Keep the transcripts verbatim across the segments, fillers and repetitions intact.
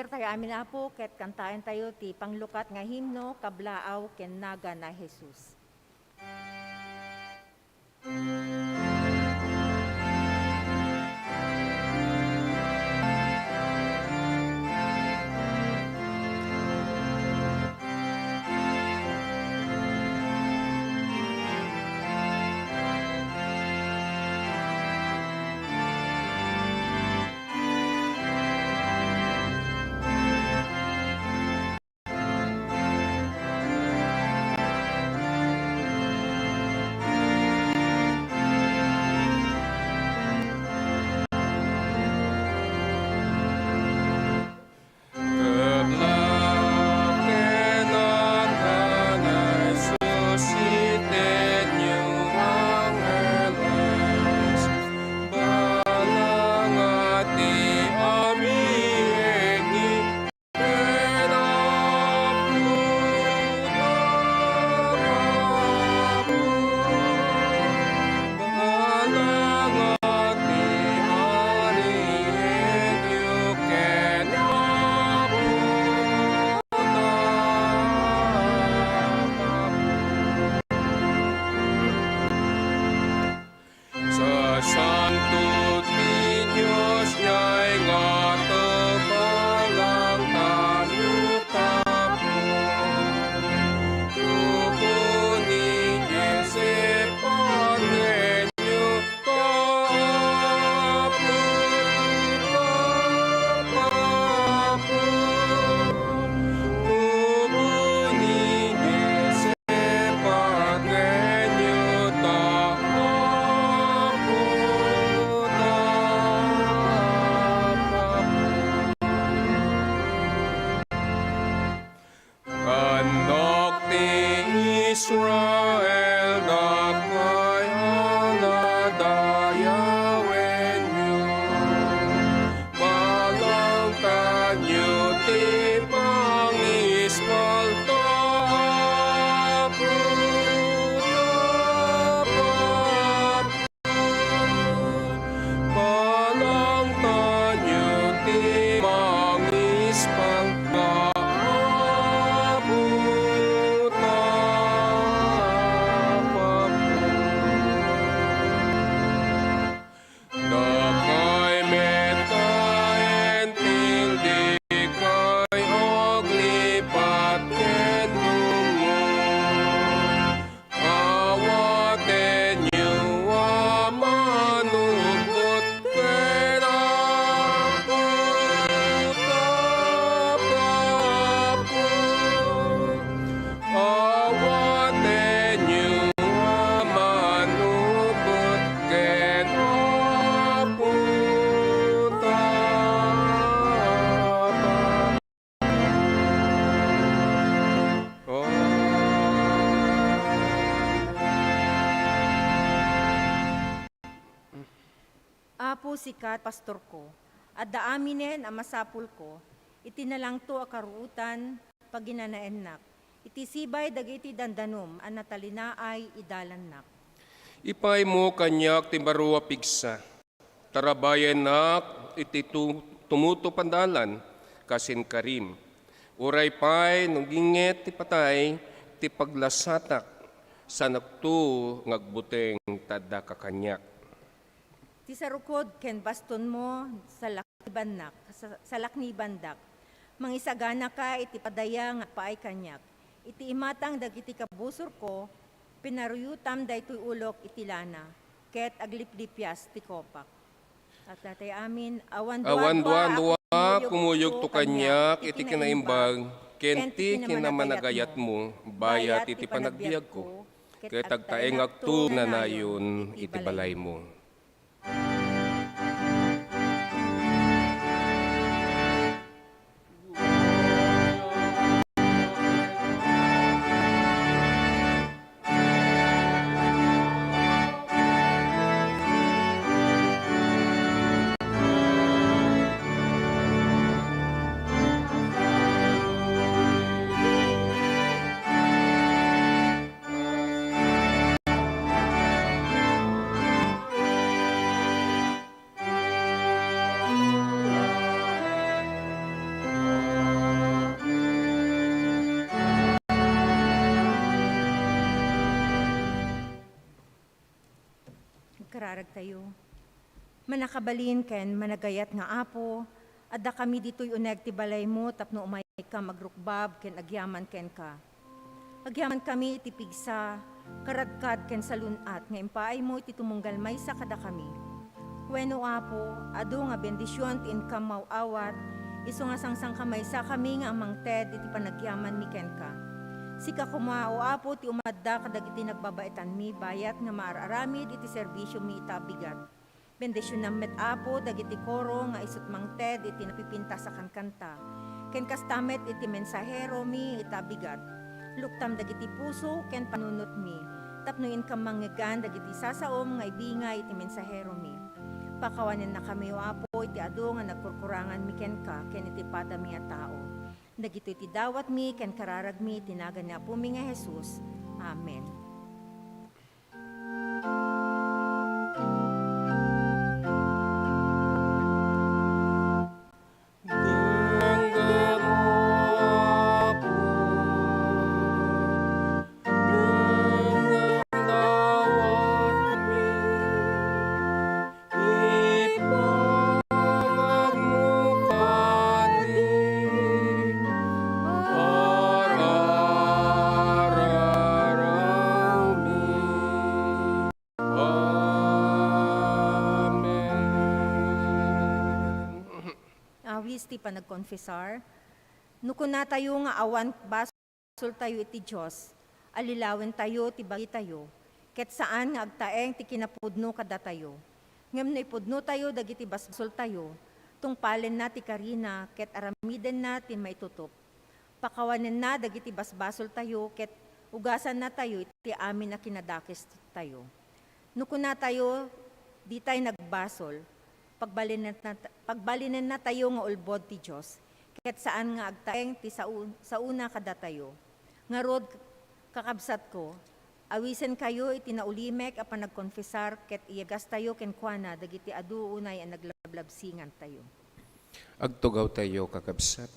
Tayo amin, Apo, ket kantaentayo ti panglukat nga himno, Kablaaw ken Nagan a Jesus. Sasanto ti Dios nga agtebal, langtan, tapno. Tubo ni Jose Padre, Anak ti Israel, dakay a nadayawenyo. Palangtanyo ti pangismalta, Apo, Palangtanyo ti mangispan nga Apo ta Apo. Dakay met a Hentil, dikay aglipat ken dumngeg. Awatenyo a manupot ken Apo ta Apo. Awatenyo a manupot ken Apo ta Apo. Apo, sika ti pastorko. Adda aminen a masapulko iti nalangto a karuotan, paginanaennak iti sibay dagiti dandanom a natalinaay idalannak. Ipaymo kaniak ti baro a pigsa. Tarabayennak iti tu-, tumutup a dalan kas inkarim. Uray pay no gingnget ti patay ti paglasatak, saanakto nga agbuteng ta addaka kaniak. Ti sarukod ken bastonmo, salaknibannak, sa-, salaknibandak. Mangisaganaka iti padaya nga agpaay kaniak. Iti imatang dagiti kabusorko, pinaruyotam daytoy ulok iti lana, ket agliplipias ti kopak. At datay amin, awan dua, awan dua, dua, kumuyogto kaniak iti kinaimbag ken ti kinamanagayatmo, bayat iti panagbiagko, ket agtaengakto nanayon iti balaymo. Agkararagtayo. Mannakabalin ken managayat nga Apo, addakami ditoy uneg ti balaymo tapno umaykam agrukbab ken agyaman kenka. Agyamankami iti pigsa, karadkad ken salun-at nga impaaymo iti tumunggal maysa kadakami. Wenno, Apo, adu nga bendision ti inkam maw-awat, isu nga sangsangkamaysakami nga amangted iti panagyamanmi kenka. Sika koma, O Apo, ti umadda kadagiti nagbabaetanmi bayat nga maar-aramid iti serbisiomi ita a bigat. Bendisionam met, Apo, dagiti koro nga isut' mangted iti napipintas a kankanta, ken kasta met iti mensaheromi ita a bigat. Luktam dagiti puso ken panunotmi, tapno inkam mangngegan dagiti sasaom nga ibingay iti mensaheromi. Pakawanennakami, O Apo, iti adu nga nagkurkuranganmi kenka ken iti padami a tao. Dagitoy ti dawatmi ken kararagmi iti nagan ni Apomi nga Jesus. Amen. Amen. Awis ti panagkonfesar. No kunatayo nga awan basoltayo iti Dios, allilawentayo ti bagitayo, ket saan nga agtaeng ti kinapudno kadatayo. Ngem no ipudnotayo dagiti basbasoltayo, tungpalenna ti karina ket aramidenna ti maitutup. Pakawanenna dagiti basbasoltayo ket ugasannatayo iti amin a kinadakettayo. No kunatayo, "Ditay nagbasol," pagbalinennata-, pagbalinennatayo nga ulbod ti Dios, ket saan nga agtaeng ti sao-, saona kadatayo. Ngarud, kakabsatko, awisenkayo iti naulimek a panagkonfesar ket iyagastayo kenkuana dagiti adu unay a naglablabsingantayo. Agtugawtayo, kakabsat.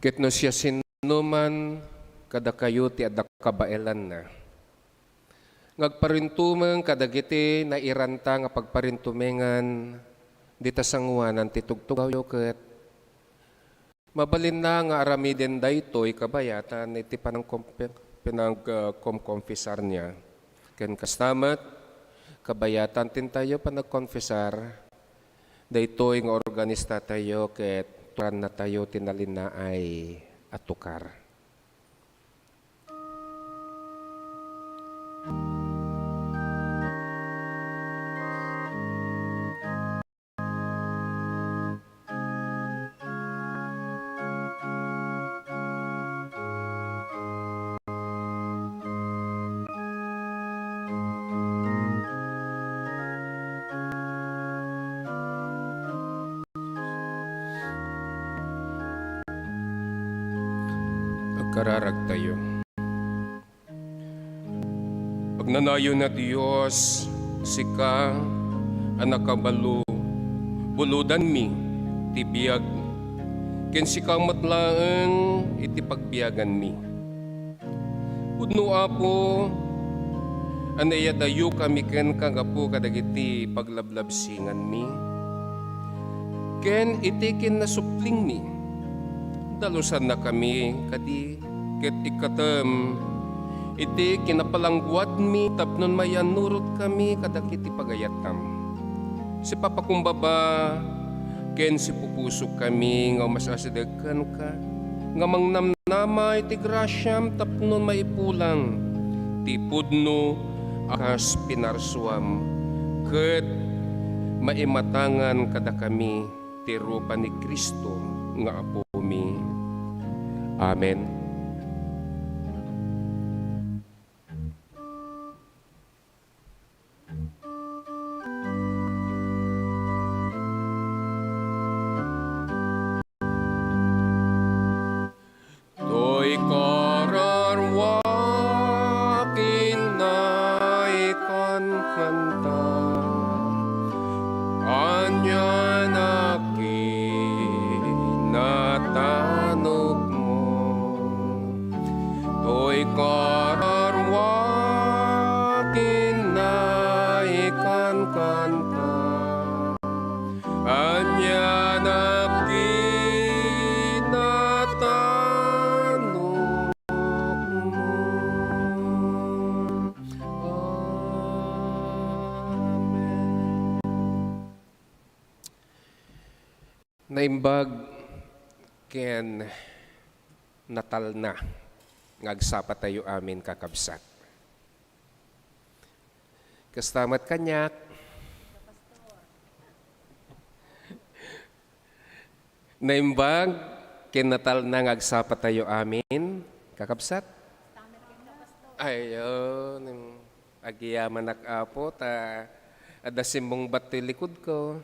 Ket no siasinoman kadakayo ti adda kabaelanna, nga agparintumeng kadagiti nairanta nga pagparintumengan dita sangoanan ti tugtugawyo, ket mabalinna nga aramiden daytoy kabayatan iti panangkompe-, panag-, ah, komkonfesarna. Ken kasta met, kabayatan ti intayo panagkonfesar, daytoy nga organistatayo ket tukarannatayo ti nalinnaay a tukar. Agkararagtayo. Agnanayon a Dios, sika a nakabalo, bulodanmi ti biag, ken sika met laeng iti pagbiaganmi. Pudno, Apo, a naiyadayokami kenka gapu kadagiti paglablabsinganmi, ken iti kinnasuplingmi, dalusannakami kadi ket ikkatem iti kinapalangguadmi tapno maiannurotkami kadagiti pagayatam. Sipapakumbaba ken sipupusokami nga umasideg kenka, nga mangnamnama iti grasiam tapno maipulang ti pudno a kas pinarsuam, ket maimatangan kadakami ti rupa ni Cristo nga Apomi. Amen. Toy kararua ken naikankanta, anian a kinatanokmo. Toy kararua ken naik Naimbag ken natalna nga agsapatayo amin, kakabsat. Kasta met kaniak. Naimbag ken natalna nga agsapatayo amin, kakabsat. Ayun, agiyamanak, Apo, ta adda simmungbat ti likudko.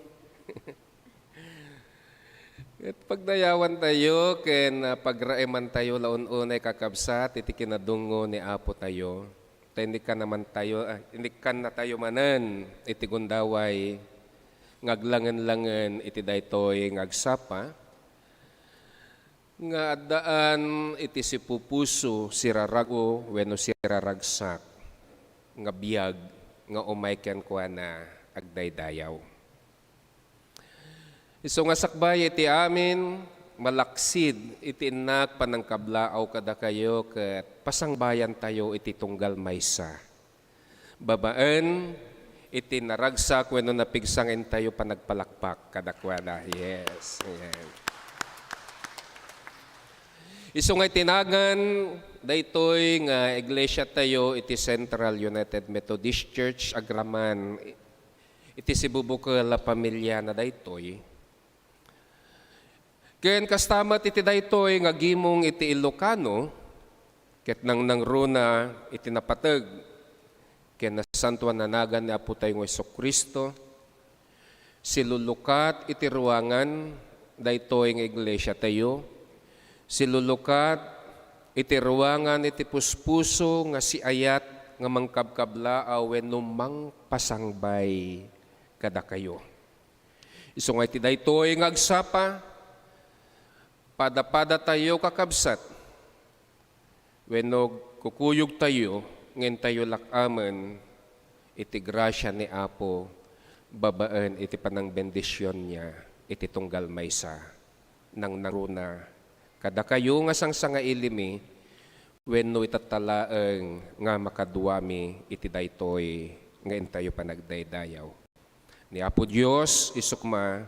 Ket pagdayawantayo ken, ah, pagraemantayo la un-unay, kakabsat, iti kinadungngo ni Apotayo. Ta inikkannamantayo, ah, inikkannatayo manen iti gundaway nga aglangen-langen iti daytoy nga agsapa, nga addaan iti sipupuso, sirarag-o wenno siraragsak nga biag nga umay kenkuana agdaydayaw. Isu nga sakbay iti amin, malaksid iti innak panangkablaaw kadakayo ket pasangbayantayo iti tunggal maysa. Babaen iti naragsak wenno napigsa nga intayo panagpalakpak kadakuada. Yes. Amen. Isu nga iti nagan daytoy nga iglesia tayo iti Central United Methodist Church agraman iti sibubukel a pamiliana daytoy. Ken kasta met iti daytoy nga gimong iti Ilocano, ket nangnangruna iti napateg ken nasantoan a nagan ni Apotayo nga Jesu-Cristo, silulukat iti ruangan daytoy nga iglesia tayo, silulukat iti ruangan iti puspuso nga siayat nga mangkabkablaaw wenno mangpasangbay kadakayo. Isu nga iti daytoy nga agsapa, pada-padatayo, kakabsat, wenno kukuyogtayo nga intayo lak-amen iti grasia ni Apo babaen iti panangbendisionna iti tunggal maysa. Nangnangruna kadakayo nga sangsangailimi wenno itatta laeng nga makaduami iti daytoy nga intayo panagdaydayaw. Ni Apo Dios isu koma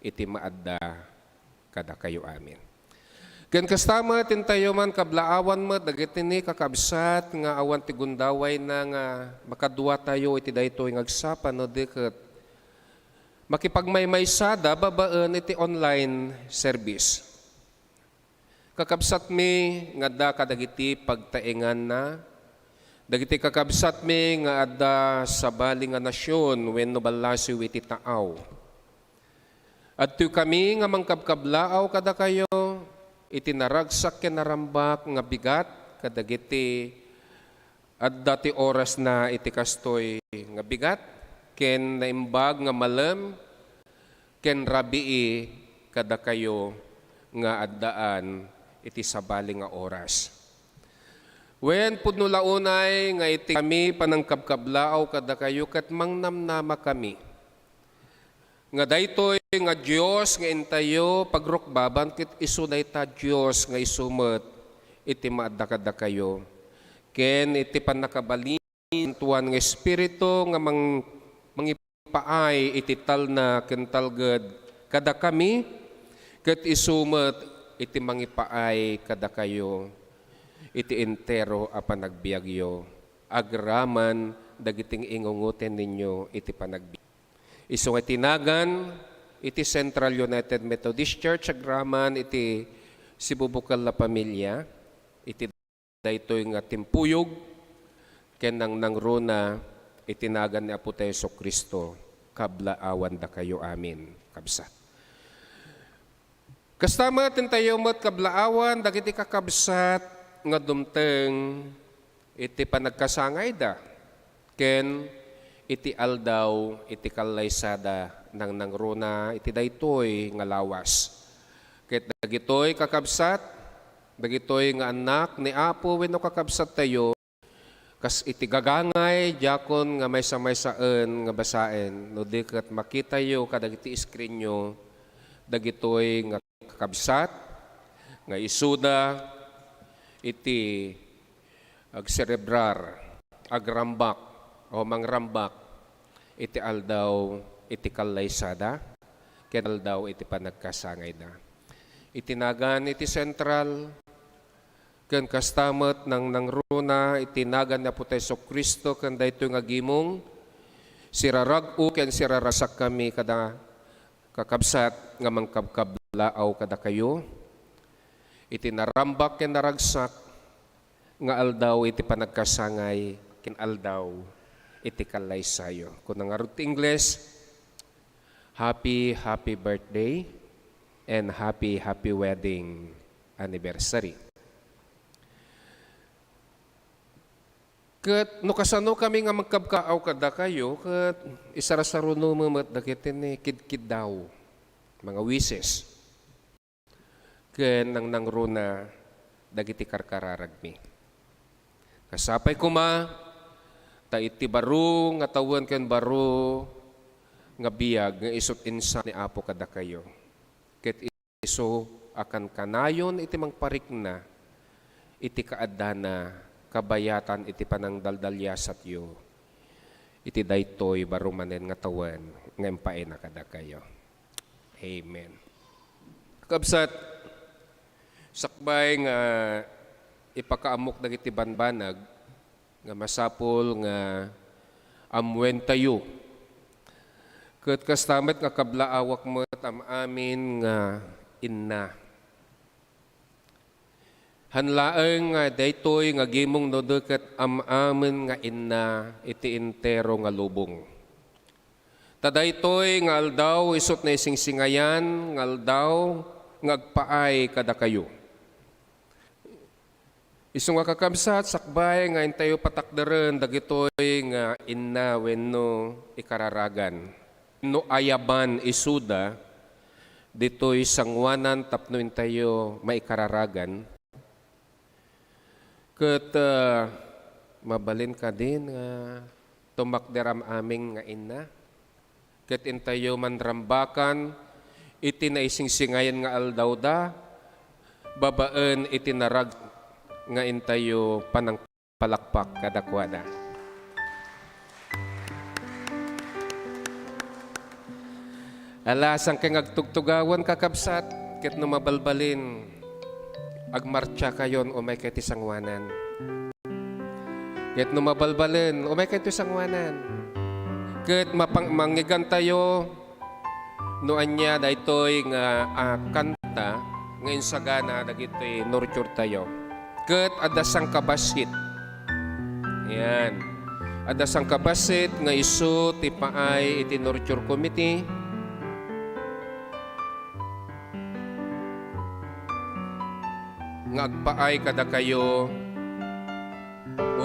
iti maadda kadakayo amin. Ken kasta met, intayo man kablaawan met dagiti ni kakabsat nga awan ti gundawayna nga makaduatayo iti daytoy nga agsapa no di ket makipagmaymaysada babaen iti online service. Kakabsatmi nga adda kadagiti pagtaenganna, dagiti kakabsatmi nga adda sabali nga nasion wenno ballasiw iti taaw. Adtoykami nga mangkabkablaaw kadakayo iti naragsak ken narambak nga bigat kadagiti adda ti orasna iti kastoy nga bigat ken naimbag nga malem ken rabii kadakayo nga addaan iti sabali nga oras. Wen, pudno la unay nga iti kami panangkabkablaaw kadakayo ket mangnamnamakami nga daytoy nga Dios nga intayo pagrukbaban ket isu dayta Dios nga isu met iti maadda kadakayo ken iti pannakabalin santuan nga Espiritu nga mang-, mangipaay iti talna ken talged kadakami, ket isu met iti mangipaay kadakayo iti entero a panagbiagyo, agraman dagiti ingungotenyo iti panagbiag. Isu nga iti nagan iti Central United Methodist Church, agraman iti sibubukel a pamilia, iti daytoy nga timpuyog ken nangnangruna iti nagan ni Apotayo Jesu-Cristo, kablaawandakayo amin, kabsat. Kasta met, intayo met kablaawan dagiti kakabsat nga dumteng iti panagkasangayda ken iti aldaw iti kallaysada nangnangruna iti daytoy nga lawas. Ket dagitoy, kakabsat, dagitoy nga annak ni Apo wenno kakabsattayo, kas iti gagangay, diakon nga maysa-maysaen nga basaen, no di ket makitayo kadagiti iskrinyo, dagitoy nga kakabsat nga isuda iti agserebrar, agrambak, o mangrambak iti aldaw iti kallaysada. ken aldaw iti panagkasangayda. Iti nagan iti sentral, ken kasta met nangnangruna iti nagan ni Apo Jesu-Cristo ken daytoy nga gimong, sirarag-o ken siraragsakkami kada kakabsat nga mangkabkablaaw kadakayo iti narambak ken naragsak nga aldaw iti panagkasangay ken aldaw iti kallaysayo. Kuna ngarud ti Ingles, "Happy, happy birthday and happy, happy wedding anniversary." Ket no kasanokami nga mangkabkaaw kadakayo, ket isarsaruno met dagiti ni kidkiddaw, mga wishes, ken nangnangruna dagiti karkararagmi. Kasapay koma, ta iti baro nga tawen ken baro nga biag nga isut' insa ni Apo kadakayo. Ket isu a kankanayon iti mangparikna iti kaaddana kabayatan iti panangdaldaliasatyo iti daytoy baro manen nga tawen nga impaayna kadakayo. Amen. Kakabsat, sakbay nga ipakaammok dagiti banbanag nga masapul nga ammuentayo. Ket kasta met nga kablaawak met am-amin nga inna. Han laeng nga daytoy nga gimong no di ket am-amin nga inna iti entero nga lubong. Ta daytoy nga aldaw isut' naisingsingayan nga aldaw nga agpaay kadakayo. Isu nga kakabsat, sakbay nga intayo patakderen dagitoy nga inna wenno ikararagan, no ayaban isuda ditoy sangoanan tapno intayo maikararagan, ket, ah, mabalin kadin nga tumakder am-amin nga inna? Ket intayo manrambakan iti naisingsingayan nga aldawda, babaen iti narag nga intayo panangpalakpak kadakuada. Ala, saan kay nga agtugtugawan, kakabsat, ket no mabalbalin, agmartsa kayon umay kay ti sangoanan. Ket no mabalbalin, umay kay ti sangoanan. Ket mapang-, mangngeggantayo no ania daytoy nga, ah, kanta nga insagana dagiti nurture tayo. Ket adda sangkabassit. Ayan. Adda sangkabassit nga isu ti paay iti nurture committee. Nga agpaay kadakayo.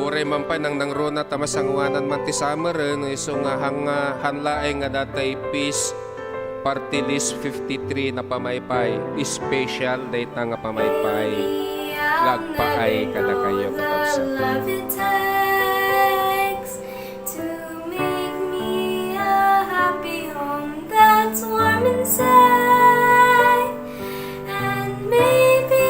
Uray man pay nangnangruna ta masangoanan man ti summer, no isu nga hanga-, han laeng nga datay peace party list fifty-three na pamaypay. Special dayta nga pamaypay nga agpaay kadakayo, kakabsat. To make me a happy home that's warm inside. And maybe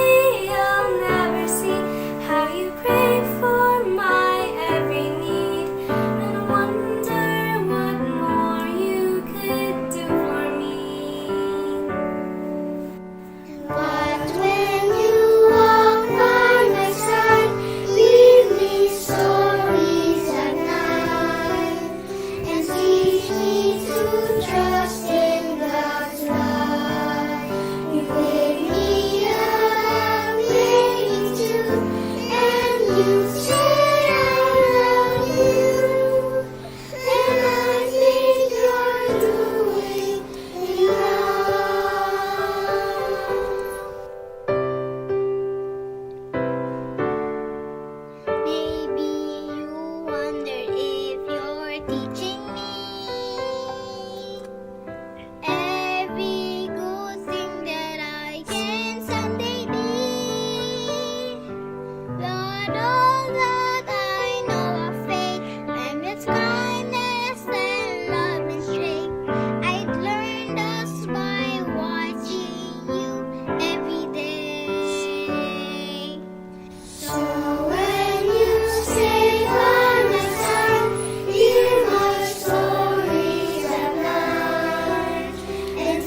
I'll never see how you pray for my every need. And wonder what more you could do for me. But when you walk by my side, give me stories at night, and teach me to trust in God's love. You gave me a love made true, and you say I love you. And I think you're doing enough. Maybe you wonder if you're teaching me every good thing that I can someday be. But all that I know of faith and its kindness and love and strength, I'd learn those by watching you every day. So when you stay by my side, hear my stories at night, and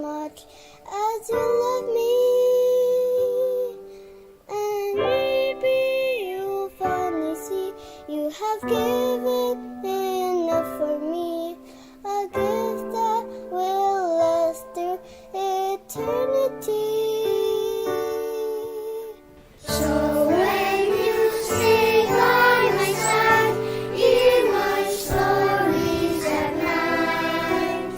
much as you love me. And maybe you'll finally see you have given enough for me. A gift that will last through eternity. So when you stay by my side, hear my stories at night,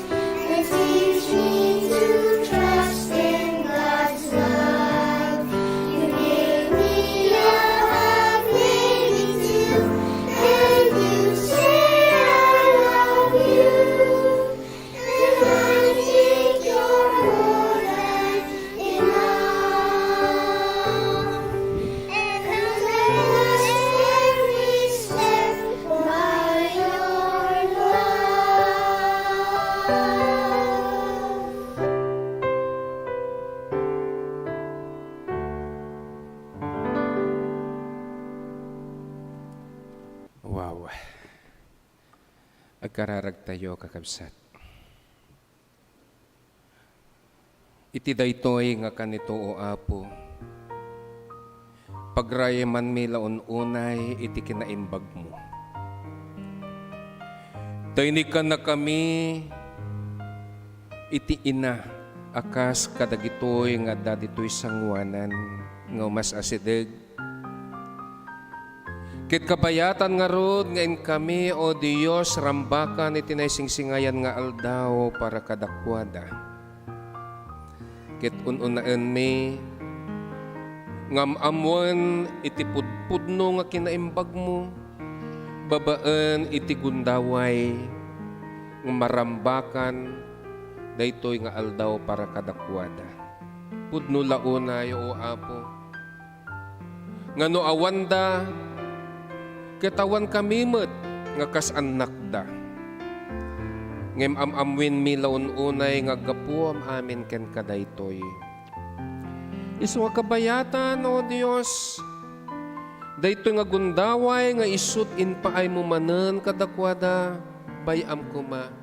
and teach me to trust in God's love. You gave me a hug, made me do, and you say I love you. And I think you're more than enough. And I'm blessed every step by your love. Wow. Agkararagtayo, kakabsat. Iti daytoy nga kanito, O Apo, pagrayemanmi la un-unay iti kinaimbagmo. Ta inikkannakami iti ina a kas kadagitoy nga adda ditoy sangoanan nga umas-asideg. Ket kabayatan ngarud nga inkami, O Dios, rambakan iti naisingsingayan nga aldaw para kadakuada. Ket un-unaenmi nga am-ammoen iti pudpudno nga kinaimbagmo babaen iti gundaway nga marambakan daytoy nga aldaw para kadakuada. Pudno la unay, O Apo, nga no awanda, ket awankami met nga kas annakda. Ngem am-ammoenmi la un-unay nga aggapuam amin kenka daytoy. Isu nga kabayatan, O Dios, daytoy nga gundaway nga isut' impaaymo manen kadakuada, bay-am koma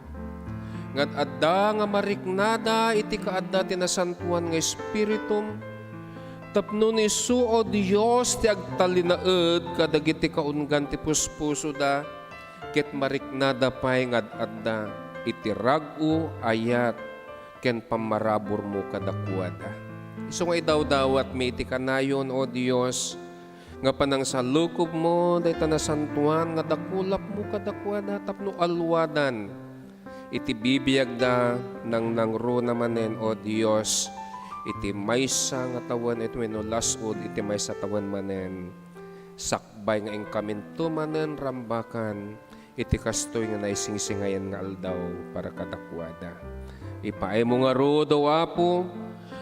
nga ad-adda nga mariknada iti kaadda ti Nasantoan nga Espiritum, tapno ni isu, O Dios, ti agtalinaed kadagiti kaunggan ti puspusoda, ket mariknada pay nga ad-adda iti rag-o, ayat, ken pammaraburmo kadakuada. Isu nga idawdawatmi iti kanayon, O Dios, nga panangsalukobmo dayta nasantoan nga dakulapmo kadakuada tapno alluadan iti bibiagda, nangnangruna manen, O Dios, iti maysa nga tawen iti wenno las-ud iti maysa tawen manen, sakbay nga inkaminto manen rambakan iti kastoy nga naisingsingayan nga aldaw para kadakuada. Ipaaymo ngarud, O Apo,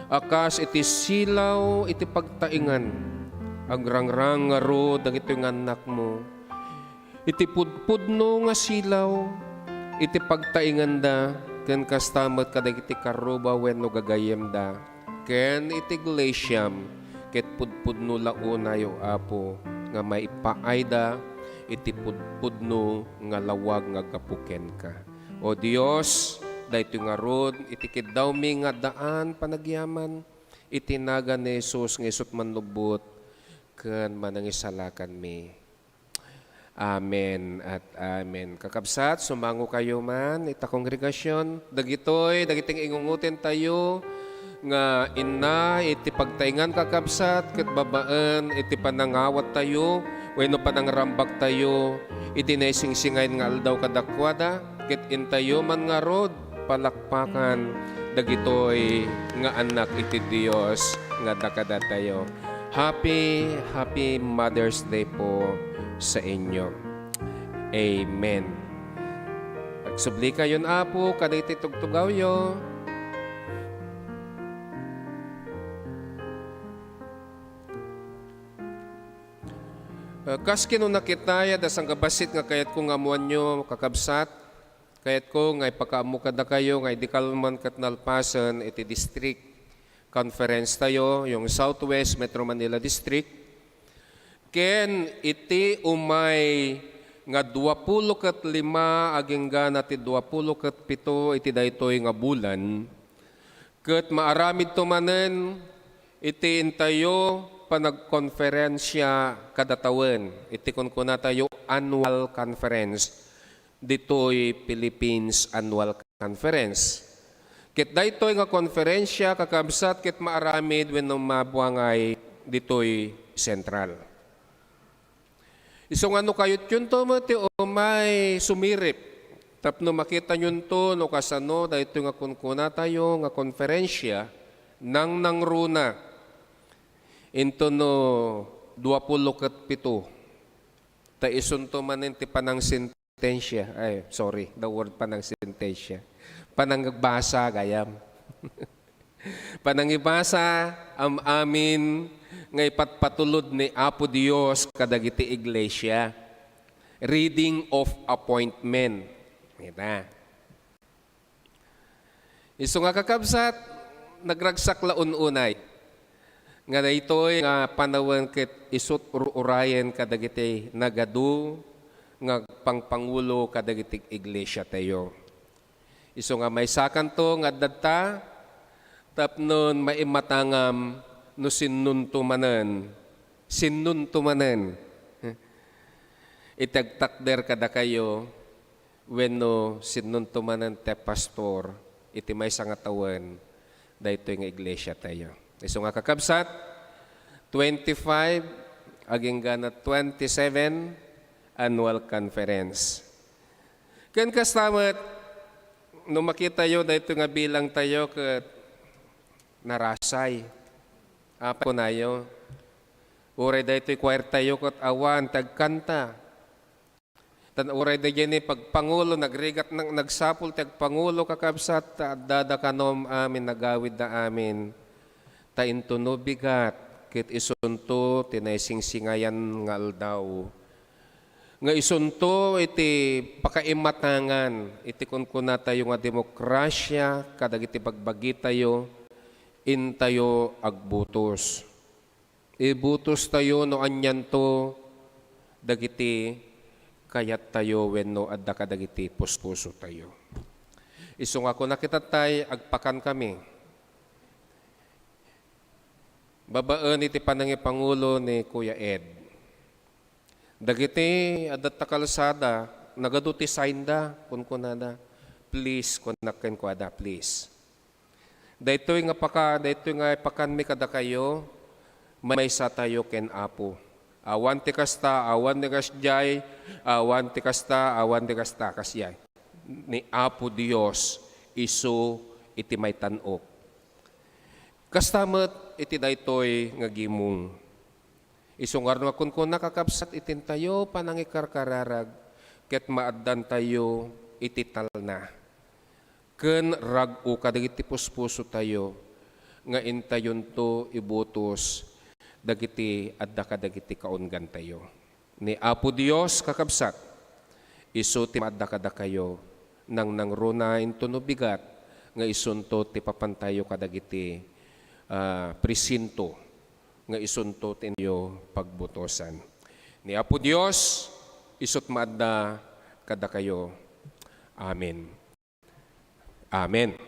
a kas iti silaw iti pagtaengan, agrangrang ngarud dagitoy nga annakmo iti pudpudno nga silaw iti pagtaenganda, ken kasta met kadagiti karuba wenno gagayyemda ken iti iglesiam, ket pudpudno la unay, O Apo, nga maipaayda iti pudpudno nga lawag nga aggapu kenka. O Dios, daytoy ngarud iti kiddawmi nga addaan panagyaman iti nagan ni Jesus nga isut' mannubbot ken Manangisalakanmi. Amen at amen. Kakabsat, sumango kayo man ita kongregasyon. Dagitoy, dagiti ingungoten tayo nga inna iti pagtaengan, kakabsat, ket babaen iti panangawat tayo wenno panangrambak tayo iti naisingsingayan nga aldaw kadakuada, ket intayo man ngarud palakpakan dagitoy nga annak iti Dios nga adda kadatayo. Happy, happy Mother's Day po sa inyo. Amen. Agsubli kayon, Apo, kadagiti tugtugawyo. Eh, kas kinuna ketdi, adda sangkabassit nga kayatko nga ammoanyo, kakabsat. Kayatko nga ipakaammo kadakayo nga idi kalman ket nalpasen iti district conference tayo, yung Southwest Metro Manila District, ken iti umay nga duapulo ket lima agingga na ti duapulo ket pito iti daytoy nga bulan, Ket maaramidto manen iti intayo panagkonferensia kada tawen, iti kunkunatayo annual conference, ditoy Philippines Annual Conference. Ket daytoy nga konferensia, kakabsat, ket maaramid wenno mabuangay ditoy Central. Isu nga no kayutyonto met ti umay sumirip tapno makitayonto no kasano daytoy nga kunkunatayo nga konferensia, nangnangruna inton no duapulo ket pito. Ta isunto manen ti panangsentensia. Ay, sorry, the word panangsentensia. Panangbasa, gayam. Panangibasa, am-amin nga ipatpatulod ni Apo Dios kadagiti iglesia. Reading of appointment. Kita. Isu nga kakabsat, nagragsak la un-unay nga daytoy nga panawen ket isut' ur-urayen kadagiti nagadu nga agpangpangulo kadagiti iglesiatayo. Isu nga maysakanto nga adda ta tapnon maimatangam no sinnonto manen, sinnonto manen iti agtakder kadakayo wenno sinnonto manen ti pastor iti maysa nga tawen daytoy nga iglesiatayo. Isu nga kakabsat, twenty-five agingga na twenty-seven annual conference. Ken kasta met, no makitayo daytoy nga bilangtayo ket narasay. Apay kunayo, uray daytoy choirtayo ket awan ti agkanta. Tan uray daydiay ni pagpangulo, nagrigat nang nagsapul ti agpangulo, kakabsat, ta addada kanom amin, nagawidda amin. Ta intono bigat, ket isunto ti naisingsingayan nga aldaw. Nga isunto iti pakaimatangan iti kunkunatayo nga demokrasia kadagiti bagbagitayo, intayo agbutos. Ibutostayo no anianto dagiti kayattayo wenno adda kadagiti puspusotayo. Isu nga kuna kitattay, agpakankami babaen iti panangipangulo ni Kuya Ed. Dagiti adda ta kalsada, nagadu ti signda, kunkunada, "Please," kunak kenkuada, "please." Daytoy nga paka-, daytoy nga ipakanmi kadakayo, maysatayo ken Apo. Awan ti kasta, awan ti kasdiay, awan ti kasta, awan ti kasta, kasdiay. Ni Apo Dios, isu iti maitan-ok. Kasta met iti daytoy nga gimong. Isu ngarud nga kunkuna, kakabsat, iti intayo panangikarkararag ket maaddantayo iti talna ken rag-o kadagiti puspusotayo nga intayonto ibutos dagiti adda kadagiti kaunggantayo. Ni Apo Dios, kakabsat, isu ti maadda kadakayo, nangnangruna intono bigat nga isunto ti papantayo kadagiti, ah, presinto nga isunto ti inyo pagbutosan. Ni Apo Dios, isut' maadda kadakayo. Amen. Amen.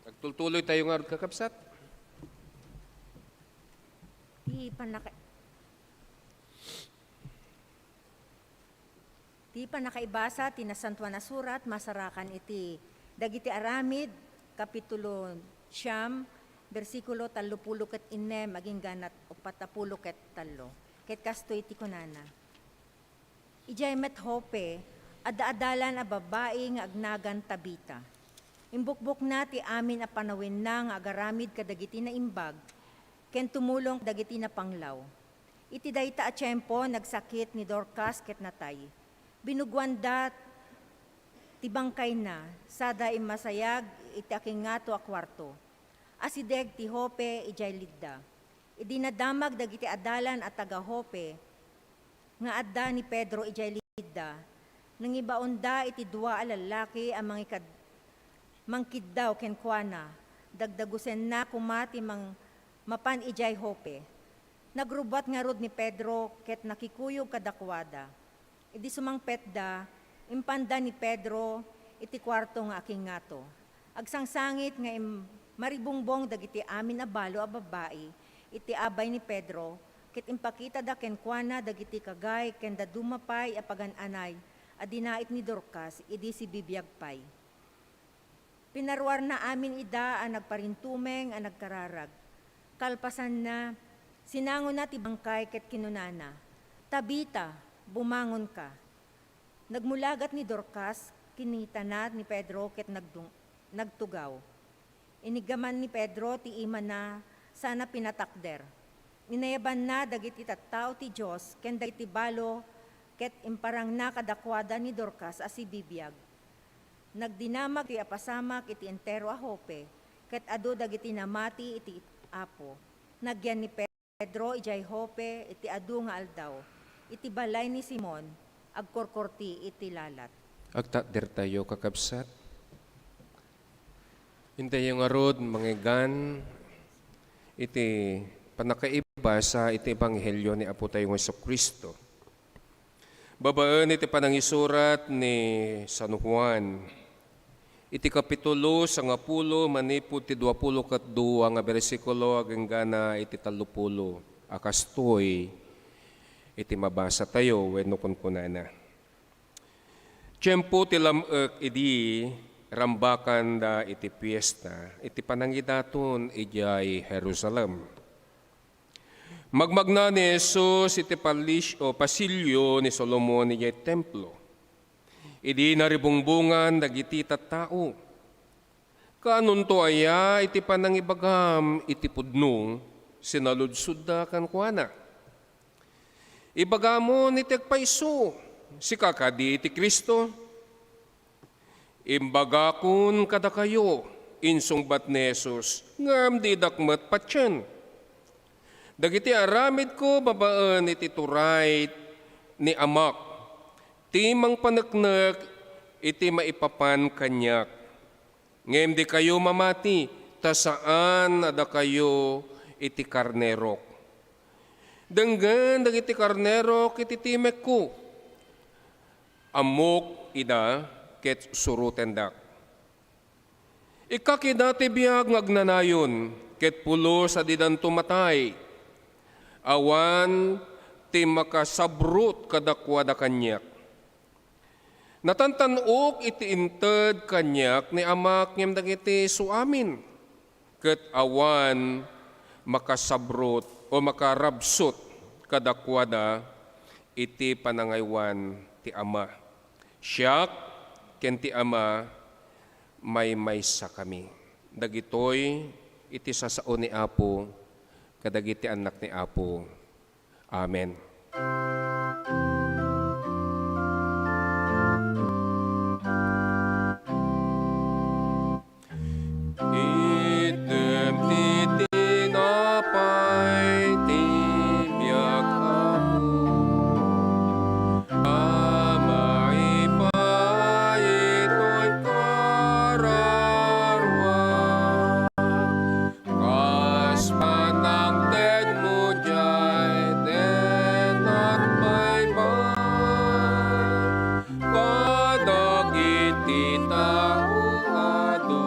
Agtultuloytayo ngarud, kakabsat. Ti pannaka-, ti pannakaibasa ti Nasantoan a Surat masarakan iti Dagiti Aramid, Kapitulo siyam, bersikulo tallopulo ket innem agingga na uppat a pulo ket tallo. Ket kastoy ti kunana. Idiay met Joppe, adda adalan a babbai nga agnagan Tabita. Imbukbokna ti amin a panawenna nga agaramid kadagiti naimbag, ken tumulong kadagiti napanglaw. Iti dayta a tiempo, nagsakit ni Dorcas ket natay. Binugoanda ti bangkayna, sada immasayag iti akingngato a kuarto. Asideg ti Joppe idiay Lidda. Idi nadamag dagiti adalan a taga-Joppe nga adda ni Pedro idiay Lidda, nangibaonda iti dua a lallaki a mangikad-, mangkiddaw kenkuana. Dagdagusenna koma ti mang-, mapan idiay Joppe. Nagrubbuat ngarud ni Pedro ket nakikuyog kadakuada. Idi sumangpetda, impanda ni Pedro iti kuarto nga akingngato. Agsangsangit nga im-, maribungbong dagiti amin a balo a babbai iti abay ni Pedro, ket impakitada kenkuana dagiti kagay ken dadduma pay a pagan-anay a dinait ni Dorcas idi sibibiag pay. Pinaruarna amin ida a nagparintumeng a nagkararag. Kalpasanna, sinangona ti bangkay ket kinunana, "Tabita, bumangonka." Nagmulagat ni Dorcas, kinitana ni Pedro ket nagdung-, nagtugaw. Iniggaman ni Pedro ti imana sana pinatakder. Inayabanna dagiti tattao ti Dios ken dagiti balo ket imparangna kadakuada ni Dorcas a sibibiag. Nagdinamag ti apasamak iti entero a Joppe, ket adu dagiti namati iti Apo. Nagyan ni Pedro idiay Joppe iti adu nga aldaw, iti balay ni Simon, agkurkurti iti lalat. Agtakdertayo, kakabsat. Intayo ngarud, mangeggan iti pannakaibasa iti Ebanghelio ni Apotayo nga Jesu-Cristo. Babaen iti panangisurat ni San Juan, iti kapitulo sangapulo manipud ti duapulo ket dua nga bersikulo agingga iti tallopulo, a kastoy iti mabasatayo wenno kunkunana. Tiempo ti lam-ek idi rambakanda iti fiesta iti panangidaton idiay Jerusalem. Magmagna ni Jesus iti palis-, o pasilio ni Solomon idiay templo. Idi naribungbongan dagiti tattao, "Kaanonto aya iti panangibagam iti pudno?" sinaludsodda kenkuana. "Ibagamon iti agpayso, sika kadi ti Cristo?" "Imbagakon kadakayo," insungbat ni Jesus, "ngem didak met patien. Dagiti aramidko babaen iti turay ni Amak, ti mangpaneknek iti maipapan kaniak. Ngem dikayo mamati, ta saan a dakayo iti karnerok. Denggen dagiti karnerok iti timekko. Ammok ida ket surotendak. Ikkak ida ti biag nga agnanayon, ket pulos a didanto matay. Awan ti makasabrot kadakuada kaniak. Natantan-ok iti inted kaniak ni Amak ngem dagiti isuamin, ket awan makasabrot o makarabsut kadakuada iti panangaywan ti Ama. Siak ken ti Ama maymaysakami." Dagitoy iti sasao ni Apo kadagiti annak ni Apo. Amen. Item ti tinapay ti biag, Apo, a maipaay itoy kararua. Kas panangtedmo diay, denggen baybay kadagiti tao adu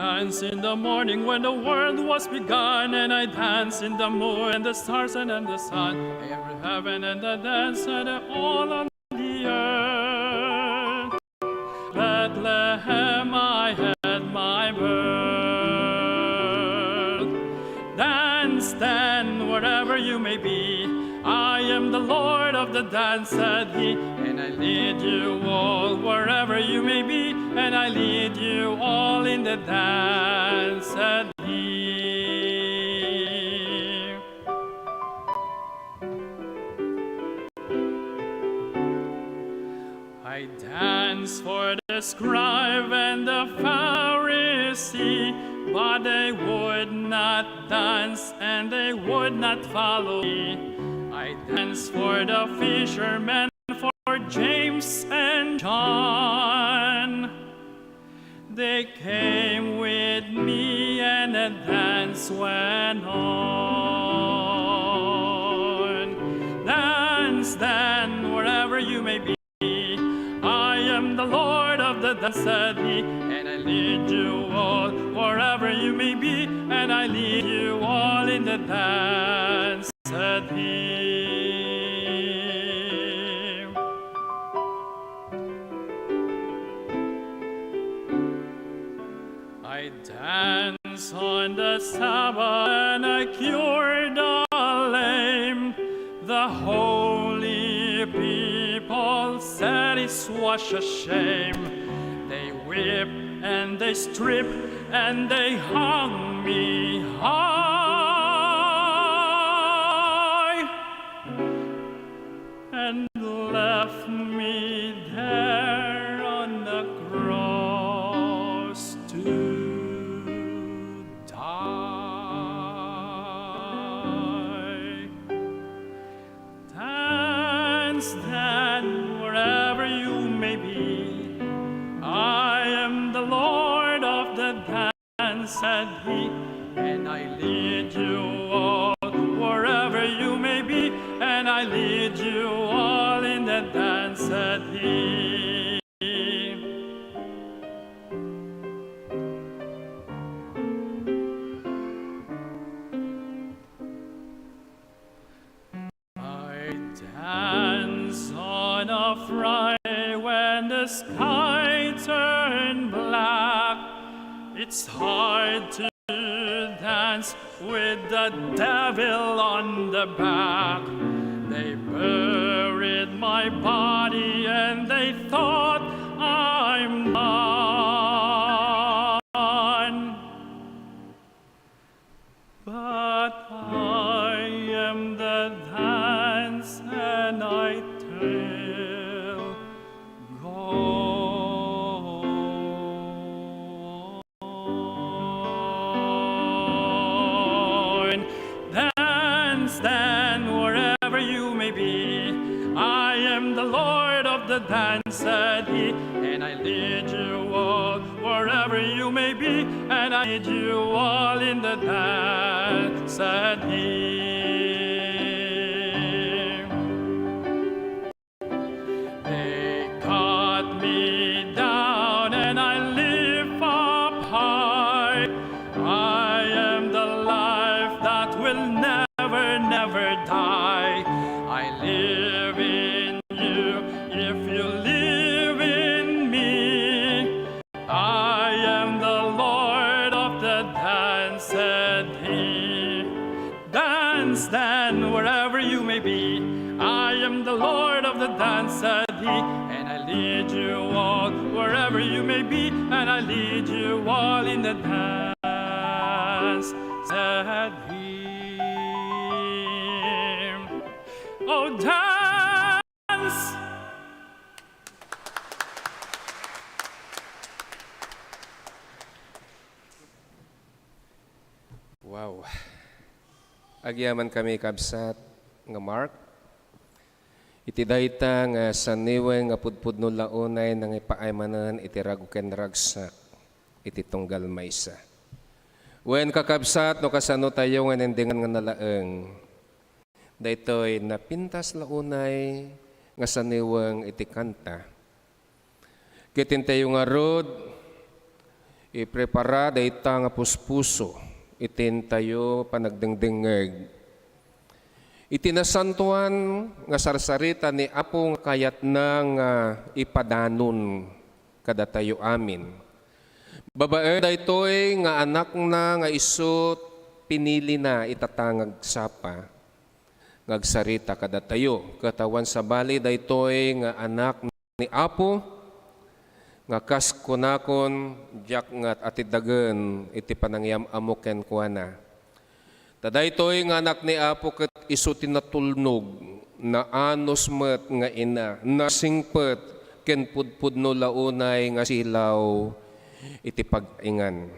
danced in the morning when the world was begun, and I danced in the moon and the stars and in the sun, every heaven and the dance and all on the earth. Bethlehem, I had my birth. Dance then, wherever you may be. I am the Lord of the dance, said he, and I lead you all wherever you may be, and I lead you all in the dance, said he. I danced for the scribe and the Pharisee, but they would not dance and they would not follow me. I danced for the fishermen, for James and John. They came with me and the dance went on. Dance then, wherever you may be. I am the Lord of the dance, said he, and I lead you all wherever you may be, and I lead you all in the dance, said he. I dance on the Sabbath and I cure the lame. The holy people said it was a shame. They whip and they strip and they hung me high and left me there on the cross to die. Dance then, wherever you may be. I am the Lord of the dance, said he, and I lead you all wherever you may be, and I lead you all in the dance, said he. I dance on a Friday when the sky turned black. It's hard to dance with the devil on the back. They buried my body and they thought I'm gone. But I am the dance and I tell go on. Dance then, wherever you may be. I am the Lord of the dance, said he, and I lead you all wherever you may be, and I lead you all in the dance, said he. They cut me down and I lift up high. I am the life that will never, never die. I live in you if you live in me. I am the Lord of the dance, said he. Dance then, wherever you may be. I am the Lord of the dance, said he, and I lead you all wherever you may be, and I lead you all in the dance, said he. Oh, dance! Wow. Agyamankami, kabsat, nga Mark, iti dayta nga saniweng nga pudpudno la unay nangipaay manen iti ragu ken ragsak iti tunggal maysa. Wen, kakabsat, no kasano tayo nga nindingan nga nalaeng, daytoy napintas la unay nga saniweng iti kanta. Ket intayo ngarud, Iprepara dayta nga puspuso iti intayo panagdengdengngeg iti nasantoan nga sarsarita ni Apo nga kayatna nga ipadanon kadatayo amin. Babaen daytoy nga Anakna nga isu pinilina itata nga agsapa nga agsarita kadatayo. Ket awan sabali daytoy nga Anak ni Apo, nga kas kunakon, diak ngarud atidagen iti panangyam-amok kenkuana. Ta daytoy nga Anak ni Apo ket isu ti natulnog, naanus met nga ina, nasingpet ken pudpudno la unay nga silaw iti pagtaingan.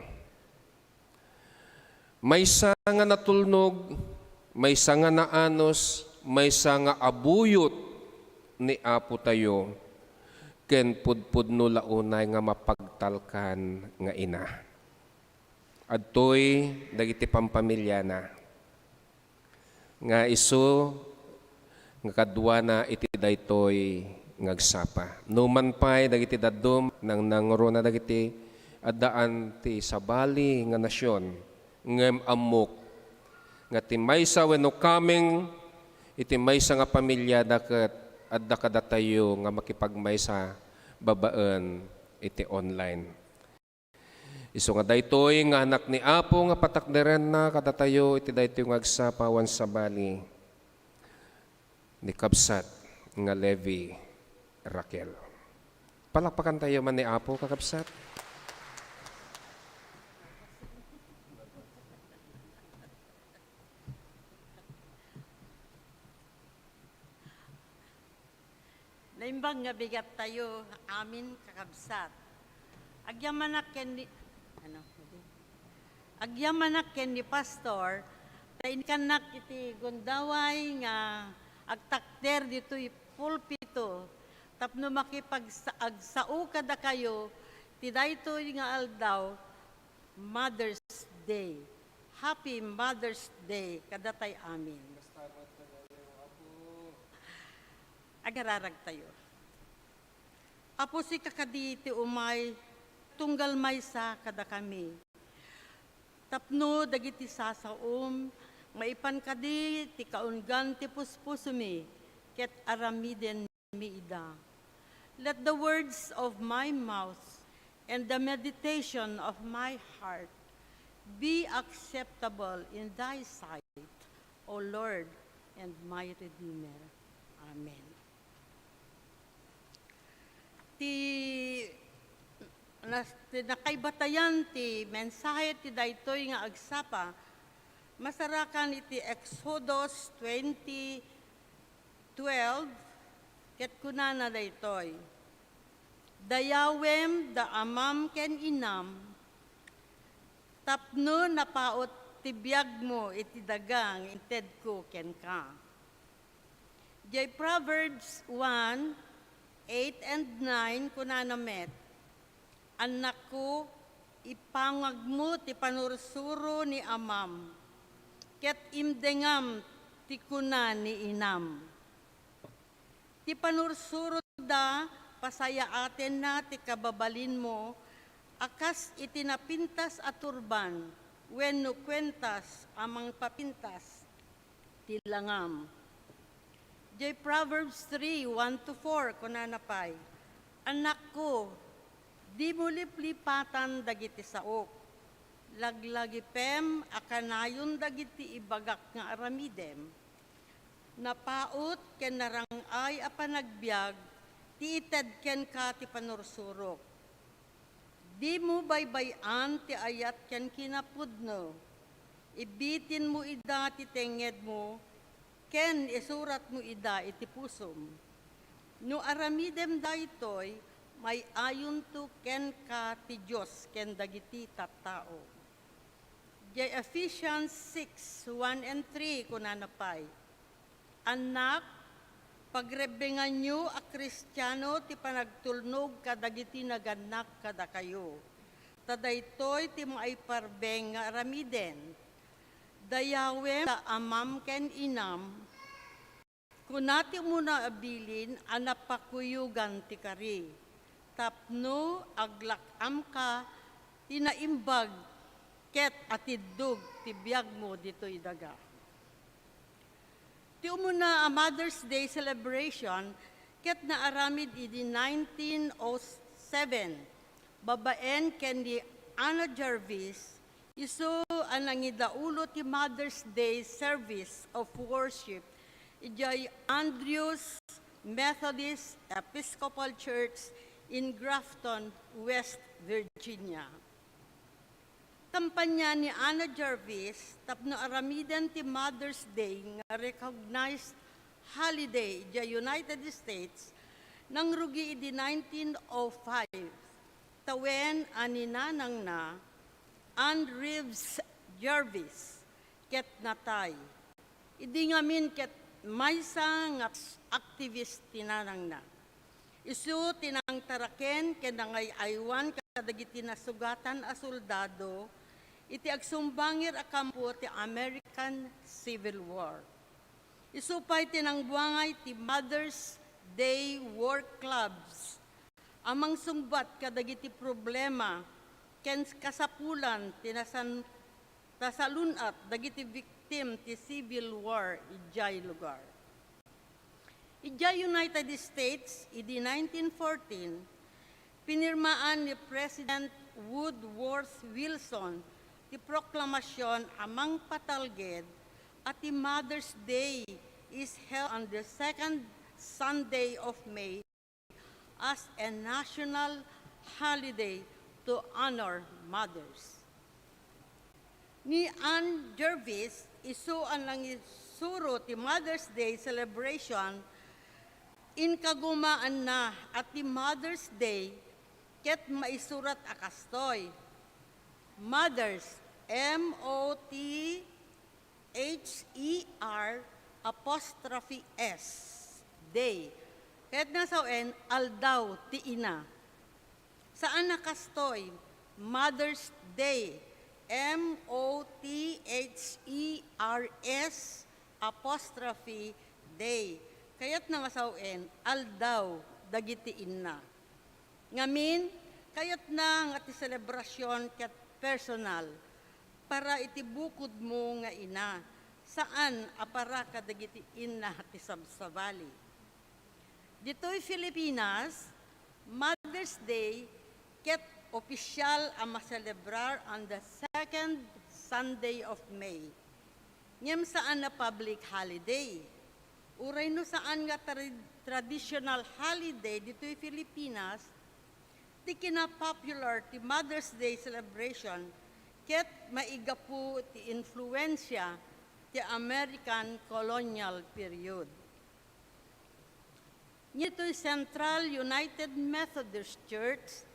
Maysa nga natulnog, maysa nga naanus, maysa nga abuyot ni Apo tayo, ken pudpudno la unay nga mapagtalkan nga ina. Adtoy dagiti pampamiliana nga isu nga kaduana iti daytoy nga agsapa. Numan pay dagiti dadduma, nangnangruna dagiti addaan ti sabali nga nasion, ngem ammok nga ti maysa wenno kameng iti maysa nga pamiliada ket adda kadatayo nga makipagmaysa babaen iti online. Isu nga daytoy nga Anak ni Apo nga patakderenna kadatayo iti daytoy nga agsapa awan sabali ni kabsat nga Levi Raquel. Palakpakantayo man ni Apo, kakabsat. Naimbag nga bigattayo amin, kakabsat. Agyamanak ken ni, ano, agyamanak ken ni Pastor, ta inkannak iti gundaway nga agtakder ditoy pulpito tapno makipagsa-, agsao kadakayo ti daytoy nga aldaw, Mother's Day. Happy Mother's Day kadatay amin. Agararagtayo. Apo, sika kadi ti umay tunggal maysa kadakami. Tapno dagiti sasaom, maipan kadi ti kaunggan ti puspusomi, ket aramiden mi ida. Let the words of my mouth and the meditation of my heart be acceptable in thy sight, O Lord and my Redeemer. Amen. Ti, nas-, ti nakaibatayan ti mensahe ti daytoy nga agsapa, masarakan iti Exodus twenty, twelve, ket kunana daytoy, "Dayawem da amam ken inam, tapno napaut ti biagmo iti daga nga intedko kenka." Diay Proverbs one, eight and nine, kunana met, "Annakko, ipangagmo ti panursuro ni amam, ket imdengam ti kuna ni inam." Ti panursuroda, pasayaatenna ti kababalinmo a kas iti napintas a turban wenno kuentas a mangpapintas ti langam. Diay Proverbs three, one to four, kunana pay, "Annakko, dimo liplipatan dagiti saok. Laglagipem a kanayon dagiti ibagak nga aramidem. Napaut ken narang-ay a panagbiag ti ited kenka ti panursurok. Dimo baybay-an ti ayat ken kinapudno. Ibitinmo ida ti tengngedmo ken isuratmo ida iti pusom. No aramidem daytoy, may-ayonto kenka ti Dios ken dagiti tattao." Diay Ephesians six, one and three, kunana pay, "Annak, pagrebbenganyo a Kristiano ti panagtulnog kadagiti nagannak kadakayo, ta daytoy ti maiparbeng nga aramiden. Dayawem da amam ken inam," kuna ti umuna a bilin a napakuyogan ti kari, "tapno aglak-amka ti naimbag ket atiddog ti biagmo ditoy daga. Ti umuna a Mother's Day celebration ket naaramid idi nineteen oh seven, babaen ken ni Anna Jarvis, isu a nangidaulo ti Mother's Day service of worship idiay Andrews Methodist Episcopal Church in Grafton, West Virginia. Kampanya ni Anna Jarvis tapno aramiden ti Mother's Day nga recognized holiday idiay United States nangrugi idi nineteen oh five, tawen a ni nanangna, Ann Reeves Jarvis, ket natay. Idi ngamin ket maysa nga activist ti nanangna. Isu ti nangtaraken ken nangay-aywan kadagiti nasugatan a soldado iti agsumbangir a kampo ti American Civil War. Isu pay ti nangbuangay ti Mother's Day War Clubs a mangsungbat kadagiti problema ken kasapulan ti nasan-, nasalun-at dagiti victim ti Civil War idiay lugar. Idiay United States, idi nineteen fourteen, pinirmaan ni President Woodrow Wilson ti proklamasion a mangpatalged a ti Mother's Day is held on the second Sunday of May as a national holiday to honor mothers. Ni Ann Jarvis, isu a nangisuro ti Mother's Day celebration, inkagumaanna a ti Mother's Day ket maisurat a kastoy: Mothers, M O T H E R apostrophe S, Day. Kayatna a sawen, Aldaw ti Ina. Saan a kastoy, Mother's Day, M O T H E R S apostrophe Day. Kayatna nga sawen, Aldaw dagiti Inna. Ngamin, kayatna nga ti selebrasion ket personal, para iti bukodmo nga ina, saan a para kadagiti inna ti sabsabali. Ditoy Filipinas, Mother's Day ket opisial a maselebrar on the second Sunday of May. Ngem saan a public holiday. Uray no saan nga tra-, traditional holiday ditoy Filipinas, ti kinapopular ti Mother's Day celebration ket maigapu ti influensia ti American colonial period. Ditoy Central United Methodist Church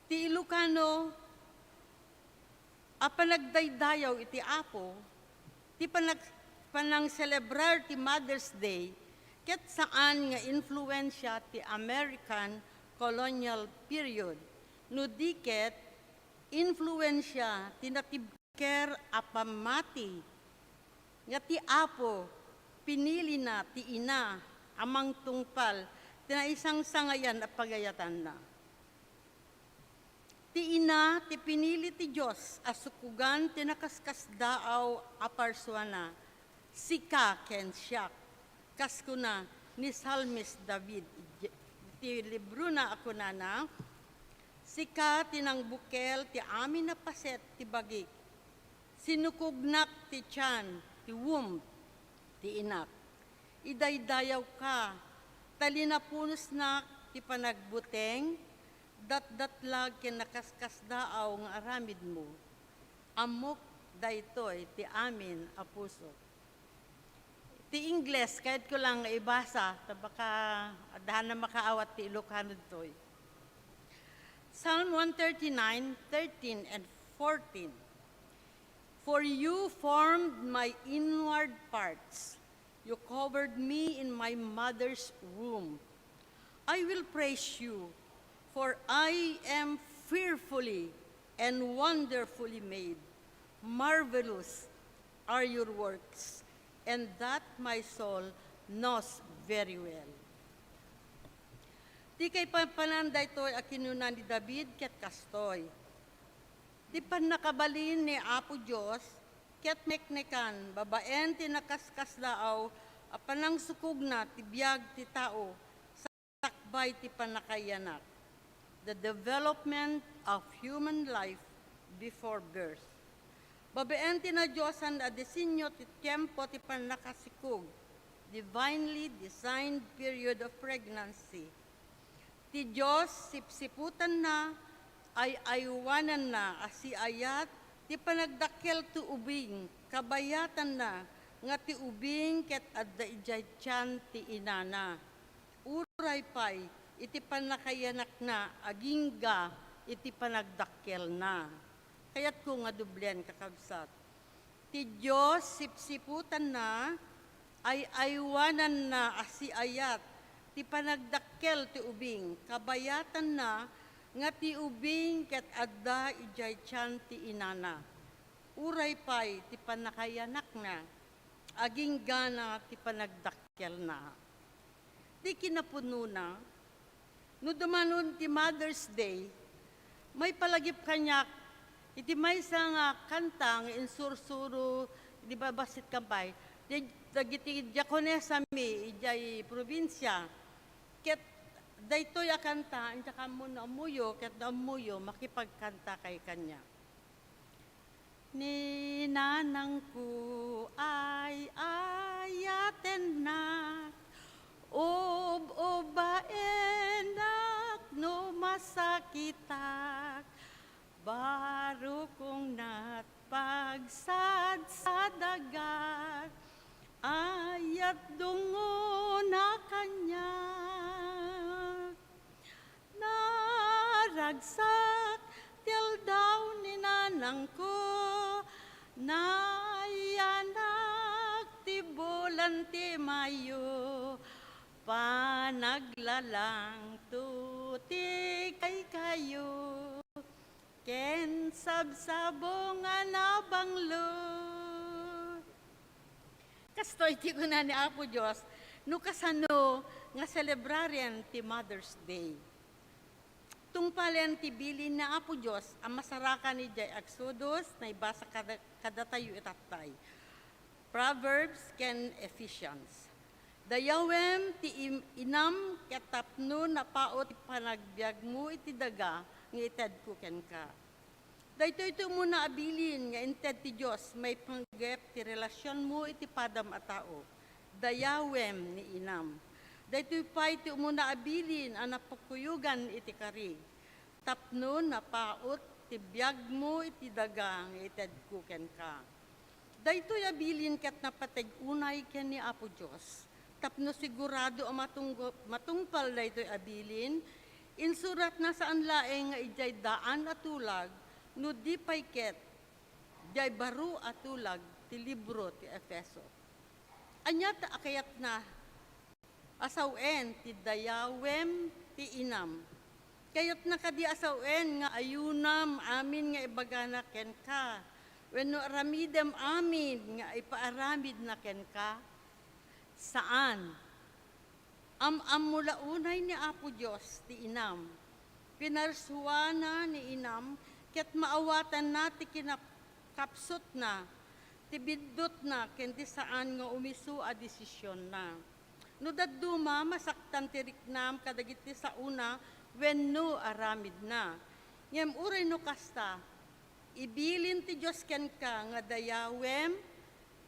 ti Ilocano a panagdaydayaw iti Apo, ti panag-, panangselebrar ti Mother's Day, ket saan nga influensia ti American colonial period, no di ket influensia ti natib-, ker a pammati nga ti Apo pinilina ti ina a mangtungpal ti naisangsangayan a pagayatanna. Ti ina ti pinili ti Dios a sukogan ti nakaskasdaaw a parsuana, sika ken siak. Kas kuna ni Salmis David iti librona a kunana, "Sika ti nangbukel ti amin a paset ti bagik. Sinukognak ti tian, ti womb, ti inak. Idaydayawka, ta linapunosnak ti panagbuteng, datdatlag ken nakaskasdaaw nga aramidmo. Ammok daytoy ti amin a pusok." Ti Ingles, kayatko lang nga ibasa, ta baka adda na makaawat ti Ilocano ditoy. Psalm one thirty-nine, thirteen and fourteen. "For you formed my inward parts. You covered me in my mother's womb. I will praise you, for I am fearfully and wonderfully made. Marvelous are your works, and that my soul knows very well." Ti kaipapanan daytoy a kinuna ni David ket kastoy, Ti pannakabalin ni Apo Dios ket meknekan babaen ti nakaskasdaaw a panangsukogna ti biag ti tao sakbay ti pannakayanak, the development of human life before birth. Babaen ti nadiosan a disenyo ti tiempo ti pannakasikog, divinely designed period of pregnancy. Ti Dios sipsiputanna, ay-aywananna a siayat ti panagdakkel ti ubing, kabayatanna nga ti ubing ket adda idiay tian ti inana. Uray pay iti pannakayanakna agingga iti panagdakkelna. Kayatko nga dublen, kakabsat. Ti Dios sipsiputanna, ay-aywananna a siayat ti panagdakkel ti ubing, kabayatanna nga ti ubing ket adda idiay tian ti inana. Uray pay ti pannakayanakna, aginggana ti panagdakkelna. Ti kinapunona, no dumanon ti Mother's Day, maipalagip kaniak iti maysa nga kanta nga insursuro, di ba, bassit kampay, di-, dagiti diakonesami idiay probinsia. Ket daytoy a kanta, diak ammo no ammoyo, ket no ammoyo, makipagkantakay kaniak. Ni nanangko ay-ayatennak, ub-ubaennak no masakitak, barukongna pagsadadak, ayat dungona kaniak. Naragsak ti aldaw ni nanangko, nayanak ti bulan ti Mayo, panaglalangto ti kaykayo, ken sabsabong a nabanglo. Kastoy ti kuna ni Apo Dios no kasano nga selebraren ti Mother's Day. Tungpalen ti bilin ni Apo Dios a masarakan idiay Exodus, naibasa kada-, kadatayo itattay, Proverbs ken Ephesians. Dayawem ti im-, inam ket tapno napaut ti panagbiagmo iti daga nga itedko kenka. Daytoy ti umuna a bilin nga inted ti Dios maipanggep ti relasionmo iti padam a tao. Dayawem ni inam. Daytoy pay ti umuna a bilin a napakuyogan iti kari, tapno napaut ti biagmo iti daga nga itedko kenka. Daytoy a bilin ket napateg unay ken ni Apo Dios. Tapno sigurado a matunggo-, matungpal daytoy a bilin, insuratna saan laeng nga idiay daan a tulag, no di pay ket diay baro a tulag ti libro ti Efeso. Ania ta a kayatna a sawen ti dayawem ti inam? Kayatna kadi a sawen nga ayunam amin nga ibagana kenka, wenno aramidem amin nga ipaaramidna kenka? Saan. Am-ammo la unay ni Apo Dios ti inam. Pinarsuana ni inam ket maawatanna ti kinakapsutna, ti biddutna, ken ti saan nga umisu a desisionna. No dadduma, masaktan ti riknam kadagiti saona wenno aramidna. Ngem uray no kasta, ibilin ti Dios kenka nga dayawem,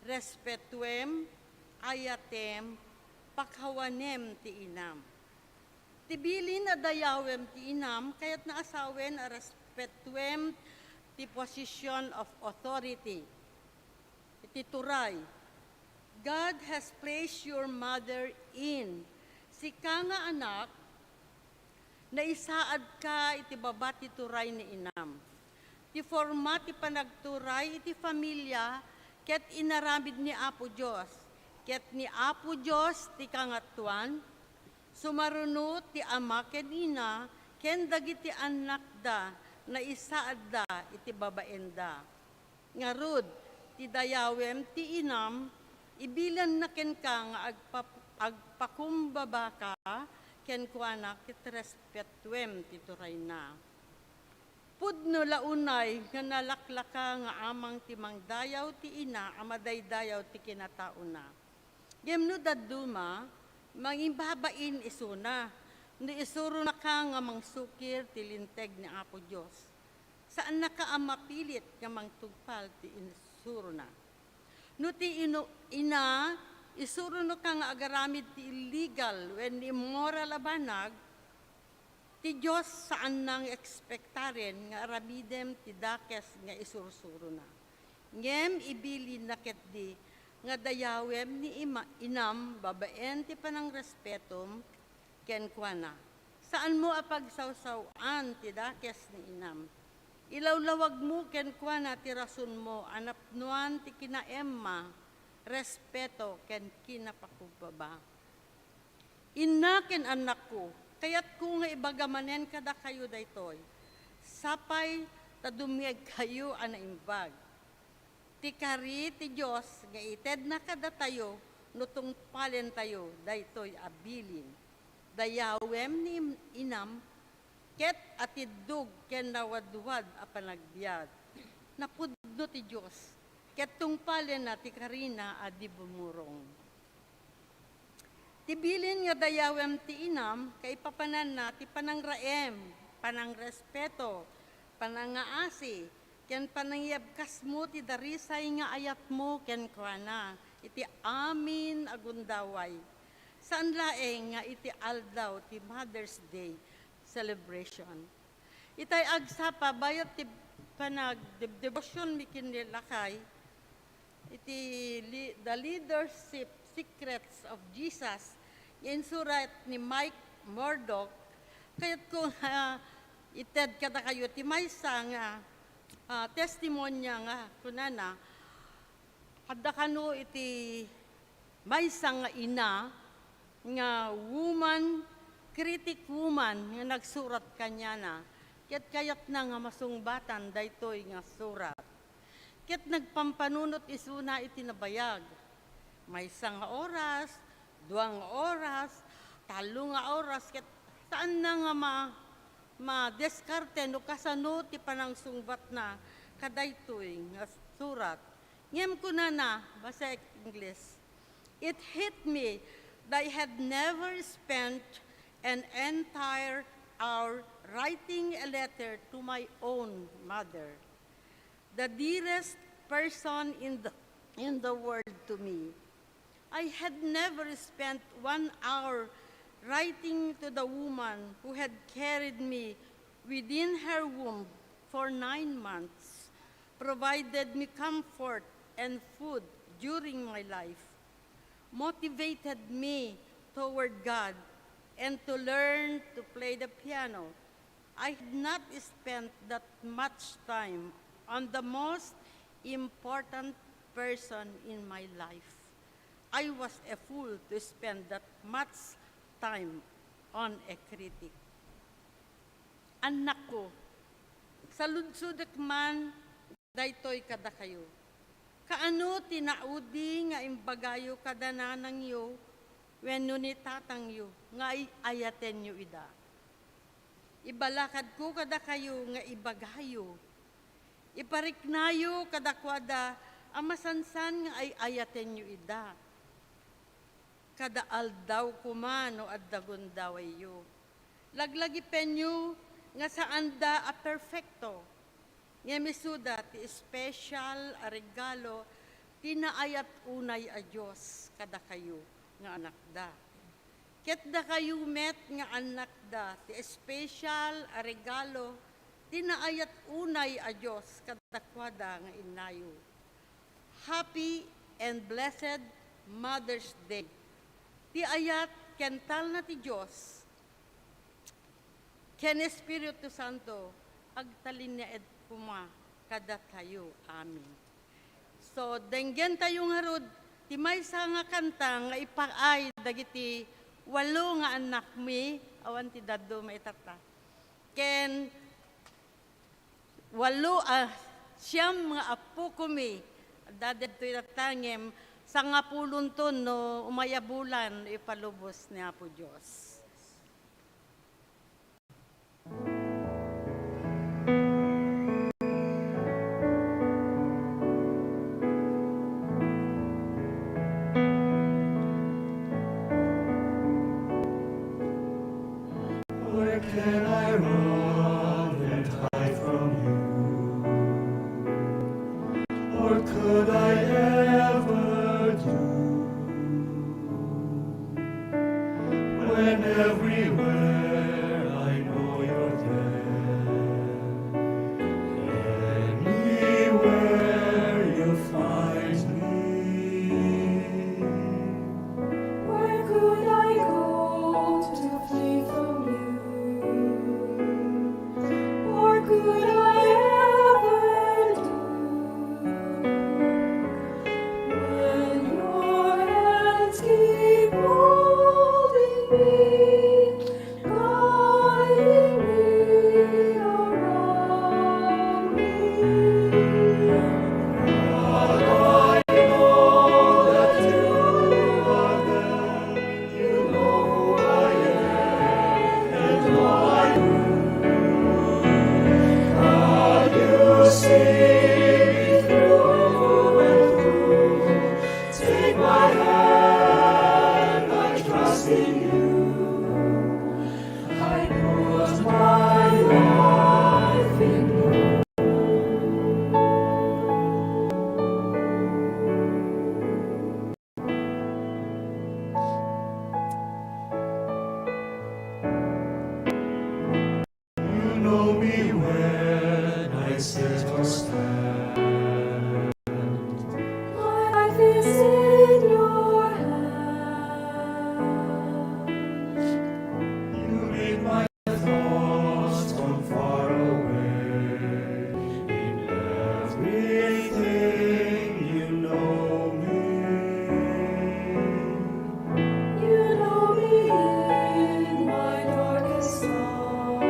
respetuem, ayatem, pakawanem ti inam. Ti bilin a dayawem ti inam, kayatna a sawen a respetuem ti position of authority. Iti turay, God has placed your mother in. Sika nga anak, naisaadka iti baba ti turay ni inam. Ti forma ti panagturay iti familia ket inaramid ni Apo Dios, ket ni Apo Dios ti kangatoan, sumaruno ti ama ken ina ken dagiti annakda naisaadda iti babaenda. Ngarud, ti dayawem ti inam, ibilenna kenka nga agpa-, agpakumbabaka kenkuana ket respetuem ti turayna. Pudno la unay nga nalaklaka nga amang ti mangdayaw ti ina a madaydayaw ti kinataona. Ngem no dadduma, mangimbabain isuna. No isuronaka nga mangsukir ti linteg ni Apo Dios, saannaka a mapilit nga mangtungpal ti insurona. No ti ino-, ina, isuronoka nga agaramid ti illegal wenno immoral a banag, ti Dios saanna nga ekspektaren nga aramidem ti dakes nga isursurona. Ngem ibilinna ketdi nga dayawem ni ima-, inam babaen ti panangrespetom kenkuana. Saanmo a pagsawsaw-an ti dakes ni inam. Ilawlawagmo kenkuana ti rasonmo a napnoan ti kinaemma, respeto, ken kinapakumbaba. Inna ken annakko, kayatko nga ibaga manen kadakayo daytoy, sapay ta dumngegkayo a naimbag. Ti kari ti Dios nga itedna kadatayo no tungpalentayo daytoy a bilin. Dayawem ni inam ket atiddog ken nawadwad a panagbiag. Napudno ti Dios, ket tungpalenna ti karina a di bumurong. Ti bilin nga dayawem ti inam, kaipapananna ti panangraem, panangrespeto, panangaasi, ken panangiyabkasmo ti darisay nga ayatmo kenkuana iti amin a gundaway. Saan laeng nga iti aldaw ti Mother's Day celebration. Itay agsapa, bayat ti panagdeb-, devotion mi ken ni lakay, iti li-, The Leadership Secrets of Jesus, nga insurat ni Mike Murdock, kayatko nga ited kadakayo ti maysa nga, ah, testimonya nga kunana, adda kano iti maysa nga ina nga woman, critic woman nga nagsurat kaniana, ket kayatna nga masungbatan daytoy nga surat. Ket nagpampanunot isuna iti nabayag. Maysa nga oras, dua nga oras, tallo nga oras, ket saanna nga ma-, madiskarte no kasano ti panangsungbatna kadaytoy nga surat. Ngem kunana, basa English, "It hit me that I had never spent an entire hour writing a letter to my own mother, the dearest person in the, in the world to me. I had never spent one hour writing to the woman who had carried me within her womb for nine months, provided me comfort and food during my life, motivated me toward God, and to learn to play the piano. I had not spent that much time on the most important person in my life. I was a fool to spend that much time on a critic." Annakko, saludsodek man daytoy kadakayo. Kaano ti naudi nga imbagayo kada nanangyo wenno ni tatangyo nga ay-ayatenyo ida? Ibalakadko kadakayo nga ibagayo. Ipariknayo kadakuada a masansan nga ay-ayatenyo ida. Kada aldaw koma no adda gundawayyo. Laglagipenyo nga saanda a perfecto, ngem isuda ti espesial a regalo ti naayat unay a Dios kadakayo nga anakda. Ket dakayo met nga annakda ti espesial a regalo ti naayat unay a Dios kadakuada nga innayo. Happy and blessed Mother's Day. Ti ayat ken talna ti Dios ken Espiritu Santo agtalinaed koma kadatayo. Amen. So, denggentayo ngarud ti maysa nga kanta nga ipaay dagiti walo nga annakmi, awan ti dadduma itatta. Ken walo a, siam nga appokomi, adda daytoy itatta ngem sangapulonton no umayabulan ipalubos ni Apo Dios. Can I run and hide from you? Or could I ever do? When everywhere I know you're there, anywhere you find me. Where could I go to flee from you? Or could I ever do? When your hands keep holding me, guiding me around me. But I know that you are there. You know who I am and all I do. God, you see me through and through. Take my hand, I trust in you. I put my life in you. You know me when I sit or stand. My life is in your hands. You read my thoughts from far away. In everything you know me. You know me in my darkest hour.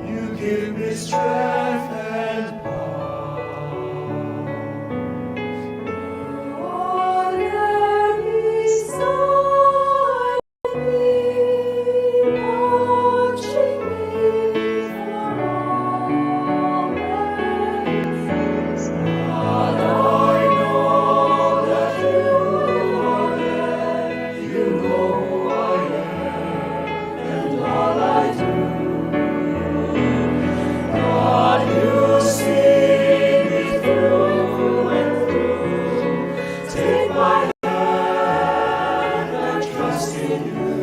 You give me strength and power. You are there beside me, watching me for all my sins. But I know that you are there. You know who I am and all I do. God, you see me through and through. Take my hand, I trust in you.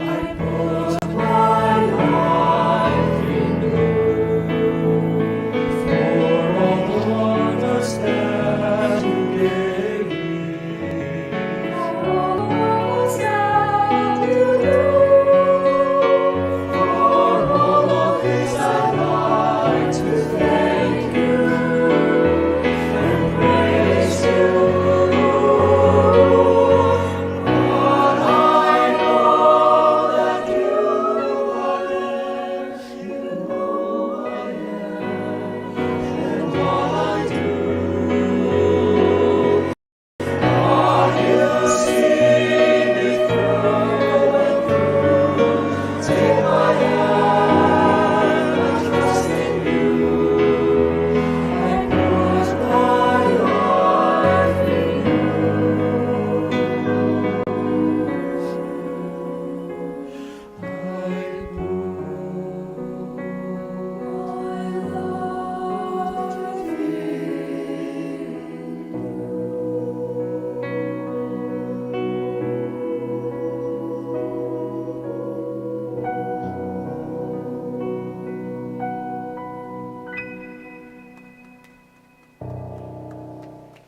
I put my life in you. For all the wonders that you gave me. For all the wonders that you do. For all of this I'd like to thank you and praise you. But I know that you are there. You know I am and all I do.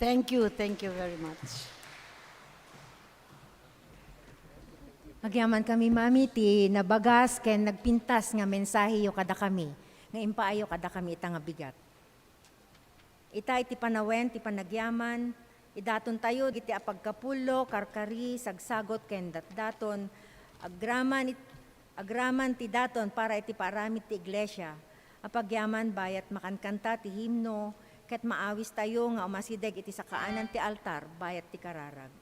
Thank you, thank you very much. Agyamankami, Mami, ti nabagas ken nagpintas nga mensaheyo kadakami, nga impaayyo kadakami ita nga bigat. Ita iti panawen ti panagyaman, idatontayo dagiti a pagkapullo, karkari, sagsagot, ken datdaton, agraman it-, agraman ti daton para iti paaramid ti iglesia a pagyaman bayat makankanta ti himno, ket maawistayo nga umasideg iti sakaanan ti altar bayat ti kararag.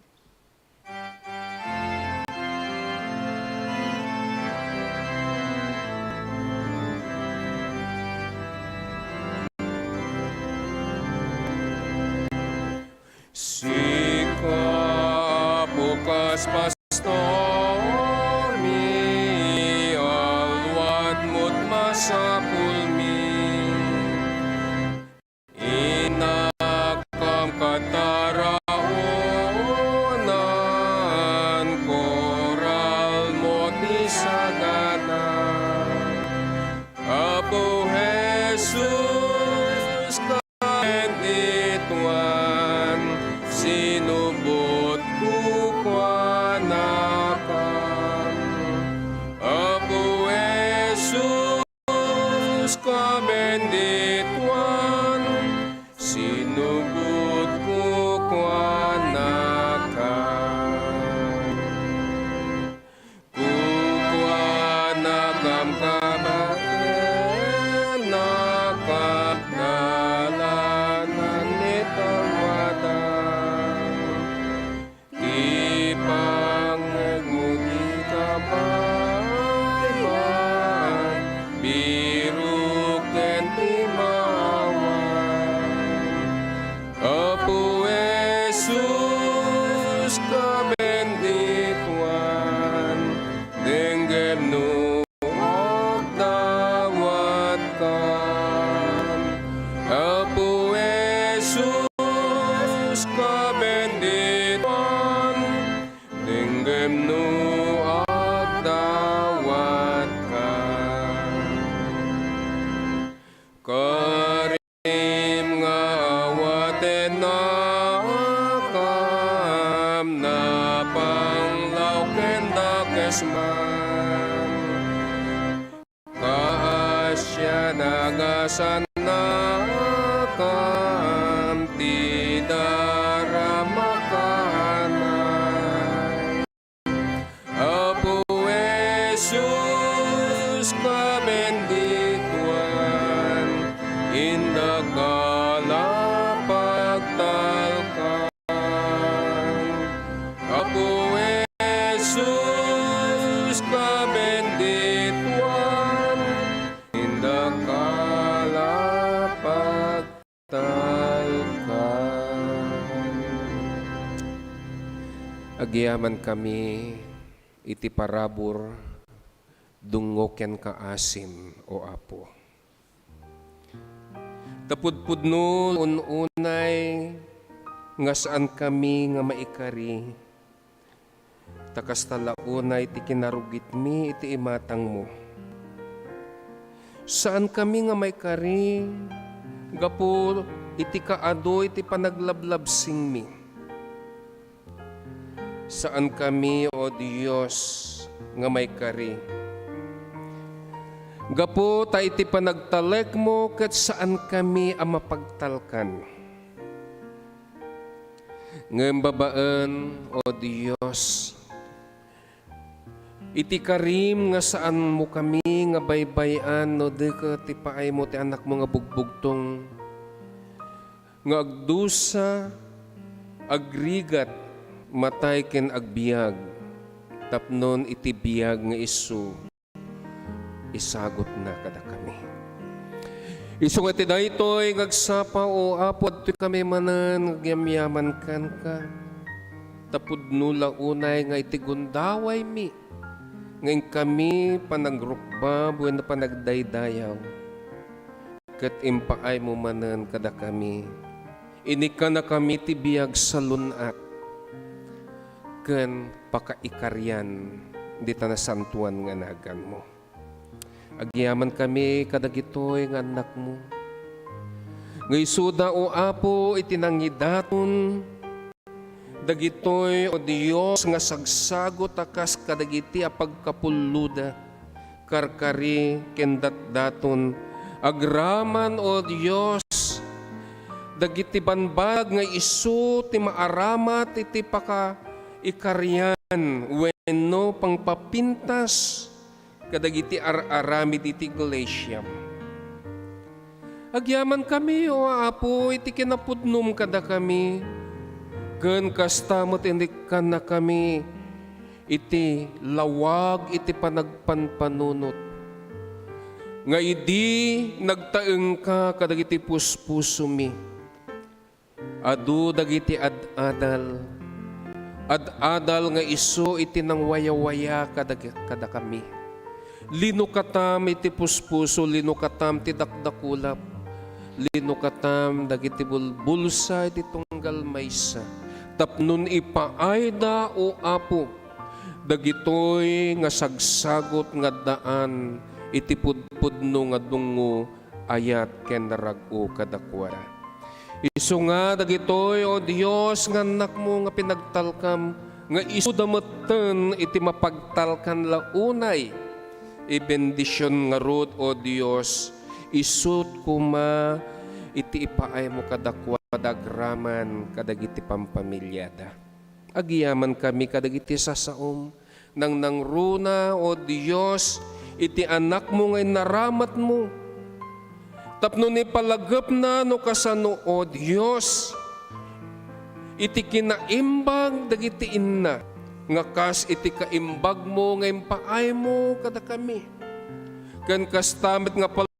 Sika, bukas pastor, agada. Apo Jesus, kabendituan, sinubot ko kuanaka. Apo Jesus, kabendituan, sinubot ko kuanaka. Kukuanakam kabaenak, dalanan ni tawada. Ti pangngegmo ti kabaybayan, birok ken ti maawat. Apo Jesus, kabendituan, denggem no agdawatkan. Apo Jesus, kabendituan, denggem no agdawatkan. Karim nga awatenakam, napanglaw ken dakes man. Kaasian a gasannakam ti darama kanay. Apo Jesus, kabendituan, indak a la pagtalkan. Apo Jesus, kabendituan, indak a la pagtalkan. Agyamankami iti parabur, dungngo ken kaasim, O Apo. Ta pudpudno un-unay nga saankami nga maikari, ta kasta la unay ti kinarugitmi iti imatangmo. Saankami nga maikari gapu iti kaadu iti panaglablabsingmi. Saankami, O Dios, nga maikari. Gapu ta iti panagtalekmo ket saankami a mapagtalkan. Ngem babaen, O Dios, iti karim nga saanmo kami nga baybay-an no deket ti paaymo ti Anakmo nga bugbugtong, nga agdusa, agrigat, matay ken agbiag, tapnon iti biag nga isu, isagutna kadakami. Isu nga iti daytoy nga agsapa, O Apo, adtoy kami manen nga agyamyaman kenka. Ta pudno la unay nga iti gundawaymi, nga inkami panagrukbab wenno panagdaydayaw. Ket impaaymo manen kadakami. Inikkannakami ti biag salun-at ken pakaikarian dita nasantoan nga naganmo. Agyamankami kadagitoy nga annakmo. Nga isuda, O Apo, iti nangidaton dagitoy, O Dios, nga sagsagut a kas kadagiti a pagkapulloda, karkari ken datdaton, agraman, O Dios, dagiti bambanag nga isu ti maaramat iti pakaikarian wenno pangpapintas kadagiti ar-aramid iti iglesiam. Agyamankami, O Apo, iti kinapudnom kadakami, ken kasta met inikkannakami iti lawag iti panagpanpanunot, nga idi nagtaengka kadagiti puspusomi, adu dagiti ad-adal, ad-adal nga isu iti nangwayawaya kadag-, kadakami. Linukatam iti puspuso, linukatam ti dakdakulap, linukatam dagiti bulbulsa iti tunggal maysa. Tapnon ipaayda, O Apo, Dagitoy nga sagsagut nga addaan iti pudpudno nga dungngo, ayat ken rag-o kadakuada. Isu nga dagitoy, O Dios, nga annakmo nga pinagtalkam, nga isuda metten iti mapagtalkan la unay. Ibendision ngarud, O Dios, isut koma iti ipaaymo kadakuada agraman kadagiti pampamiliada. Agyamankami kadagiti sasaom, nangnangruna, O Dios, iti anakmo nga inaramatmo. Tapno ni palagepna no kasano, O Dios, iti kinaimbag dagiti inna, nga kas iti kaimbagmo nga impaaymo kadakami. Ken kasta met nga pal-,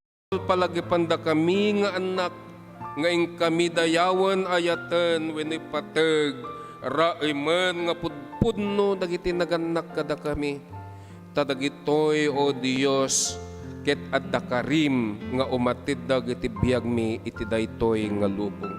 palagipandakami nga annak, nga inkami dayawen ayaten wenno ipateg, raemen nga pudpudno dagiti nagannak kadakami. Ta dagitoy, O Dios, ket adda karim nga umatiddeg iti biagmi iti daytoy nga lubong.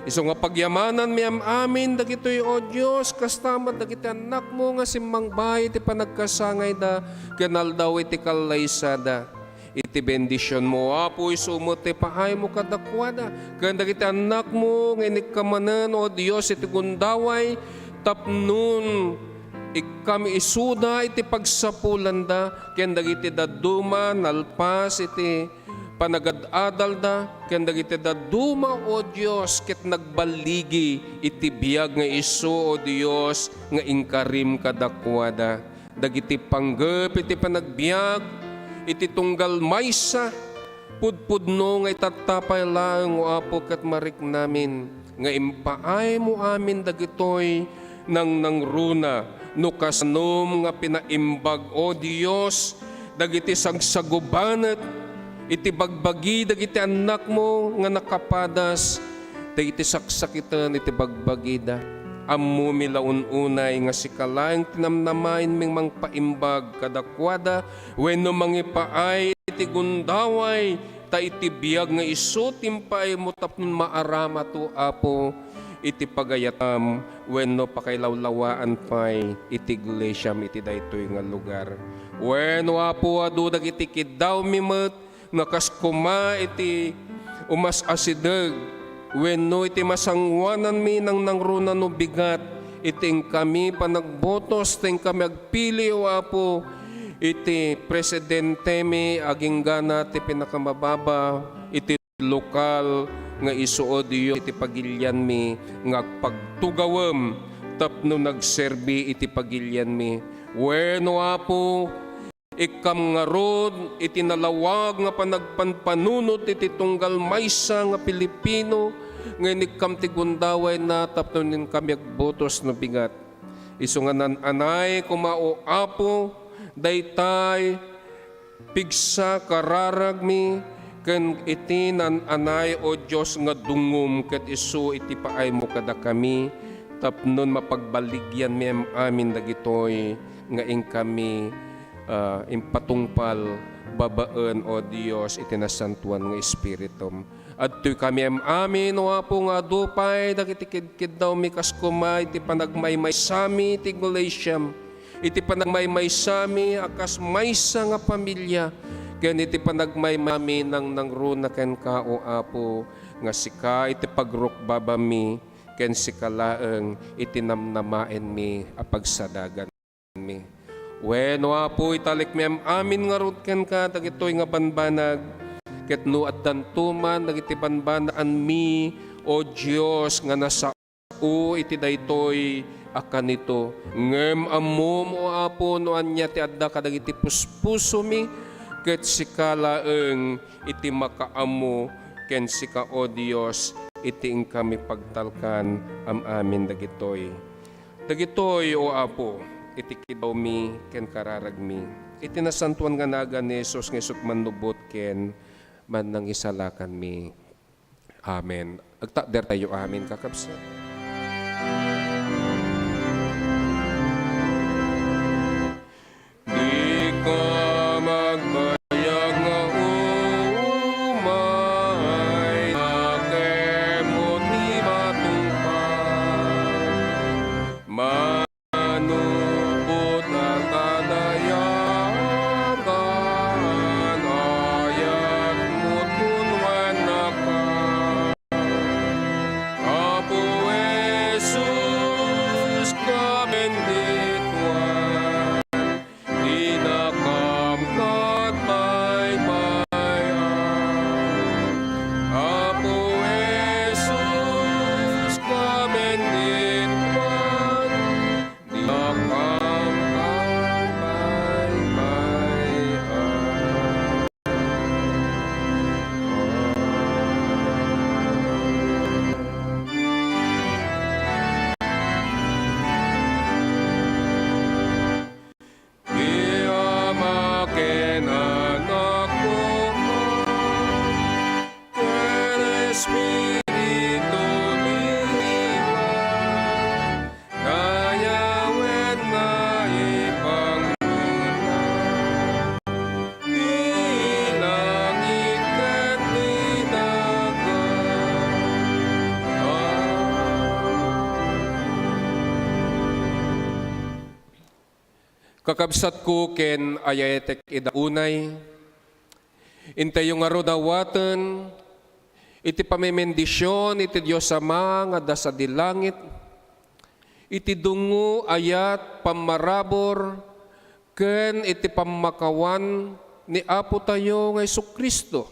Isu nga pagyamananmi am-amin dagitoy, O Dios, kasta met dagiti annakmo nga simmangbaay iti panagkasangayda ken aldaw iti kallaysada. Iti bendisionmo, Apo, isu met ti paaymo kadakuada ken dagiti annakmo nga inikka manen, O Dios, iti gundaway tapnon ikkam isuda iti pagsapulanda ken dagiti dadduma nalpas iti panagad-adalda ken dagiti dadduma, O Dios, ket nagballigi iti biag nga isu, O Dios, nga inkarim kadakuada. Dagiti panggep iti panagbiag, iti tunggal maysa, pudpudno nga itatta pay laeng, O Apo, ket mariknamin nga impaaymo amin dagitoy nangnangruna no kasanom nga pinaimbag, O Dios, dagiti sagsagubanet iti bagbagi dagiti annakmo nga nakapadas dagiti saksakiten iti bagbagida. Ammomi la un-unay nga sika laeng ti namnamaenmi mangpaimbag kadakuada wenno mangipaay iti gundaway, ta iti biag nga isu ti impaaymo tapno maaramatmo, Apo, iti pagayatam wenno pakailawlawaan pay iti iglesiam iti daytoy nga lugar. Wenno, Apo, adu dagiti kiddawmi met nga kas koma iti umas-asideg wenno iti masangoananmi nangnangruna no bigat iti inkami panagbotos, ti inkami agpili, O Apo, iti presidentemi agingga na ti pinakamababa iti lokal nga isu, O Dios, iti pagilianmi nga agpagtugawem tapno nagserbi iti pagilianmi. Wen, O Apo, ikkam ngarud iti nalawag nga panagpanpanunot iti tunggal maysa nga Pilipino nga inikkam ti gundawayna tapno inkami agbotos no bigat. Isu nga nan-anay koma, O Apo, daytay pigsa kararagmi ken iti nan-anay, O Dios, nga dungngom ket isu iti paaymo kadakami tapnon mapagbaligyanmi am-amin dagitoy nga inkami, ah, impatungpal babaen, O Dios, iti nasantoan nga Espiritum. Adtoy kami am-amin, O Apo, nga adu pay dagiti kidkiddawmi kas koma iti panagmaymaysami iti iglesiam, iti panagmaymaysami a kas maysa nga familia, ken iti panagmaymaysami nangnangruna kenka, O Apo, nga sika iti pagrukbabami, ken sika laeng iti namnamaenmi a pagsadagan. Mi. Wen, O Apo, italikmi am-amin ngarud kenka dagitoy nga banbanag, ket no addanto man dagiti banbanaganmi, O Dios, nga nasao iti daytoy a kanito, ngem ammom, O Apo, no ania ti adda kadagiti puspusomi, ket sika laeng iti makaammo, ken sika, O Dios, iti inkami pagtalkan am-amin dagitoy. Dagitoy, O Apo, iti kiddawmi ken kararagmi, iti nasantoan nga nagan ni Jesus nga isut' mannubot ken mannangisalakanmi. Amen. Agtakdertayo amin, kakabsat. Dika magbayag nga umay, akem mo ti matungpal. Mano Kakabsatko ken ayatek ida unay, intayo ngarud awaten iti pamemendisyon iti Dios Ama nga adda sadi langit, iti dungo, ayat, pammarabur, ken iti pammakawan ni Apotayo nga Jesu-Cristo.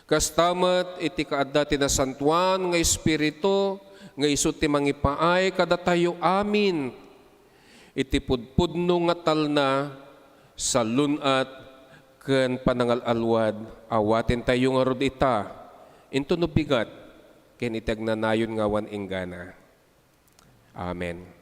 Kasta met iti kaadda ti Nasantoan nga Espiritu nga isu ti mangipaay kadatayo amin iti pudpudno nga talna, salun-at, ken panangal-alwad. Awatentayo ngarud ita, intono bigat, ken iti agnanayon nga awan inggana. Amen.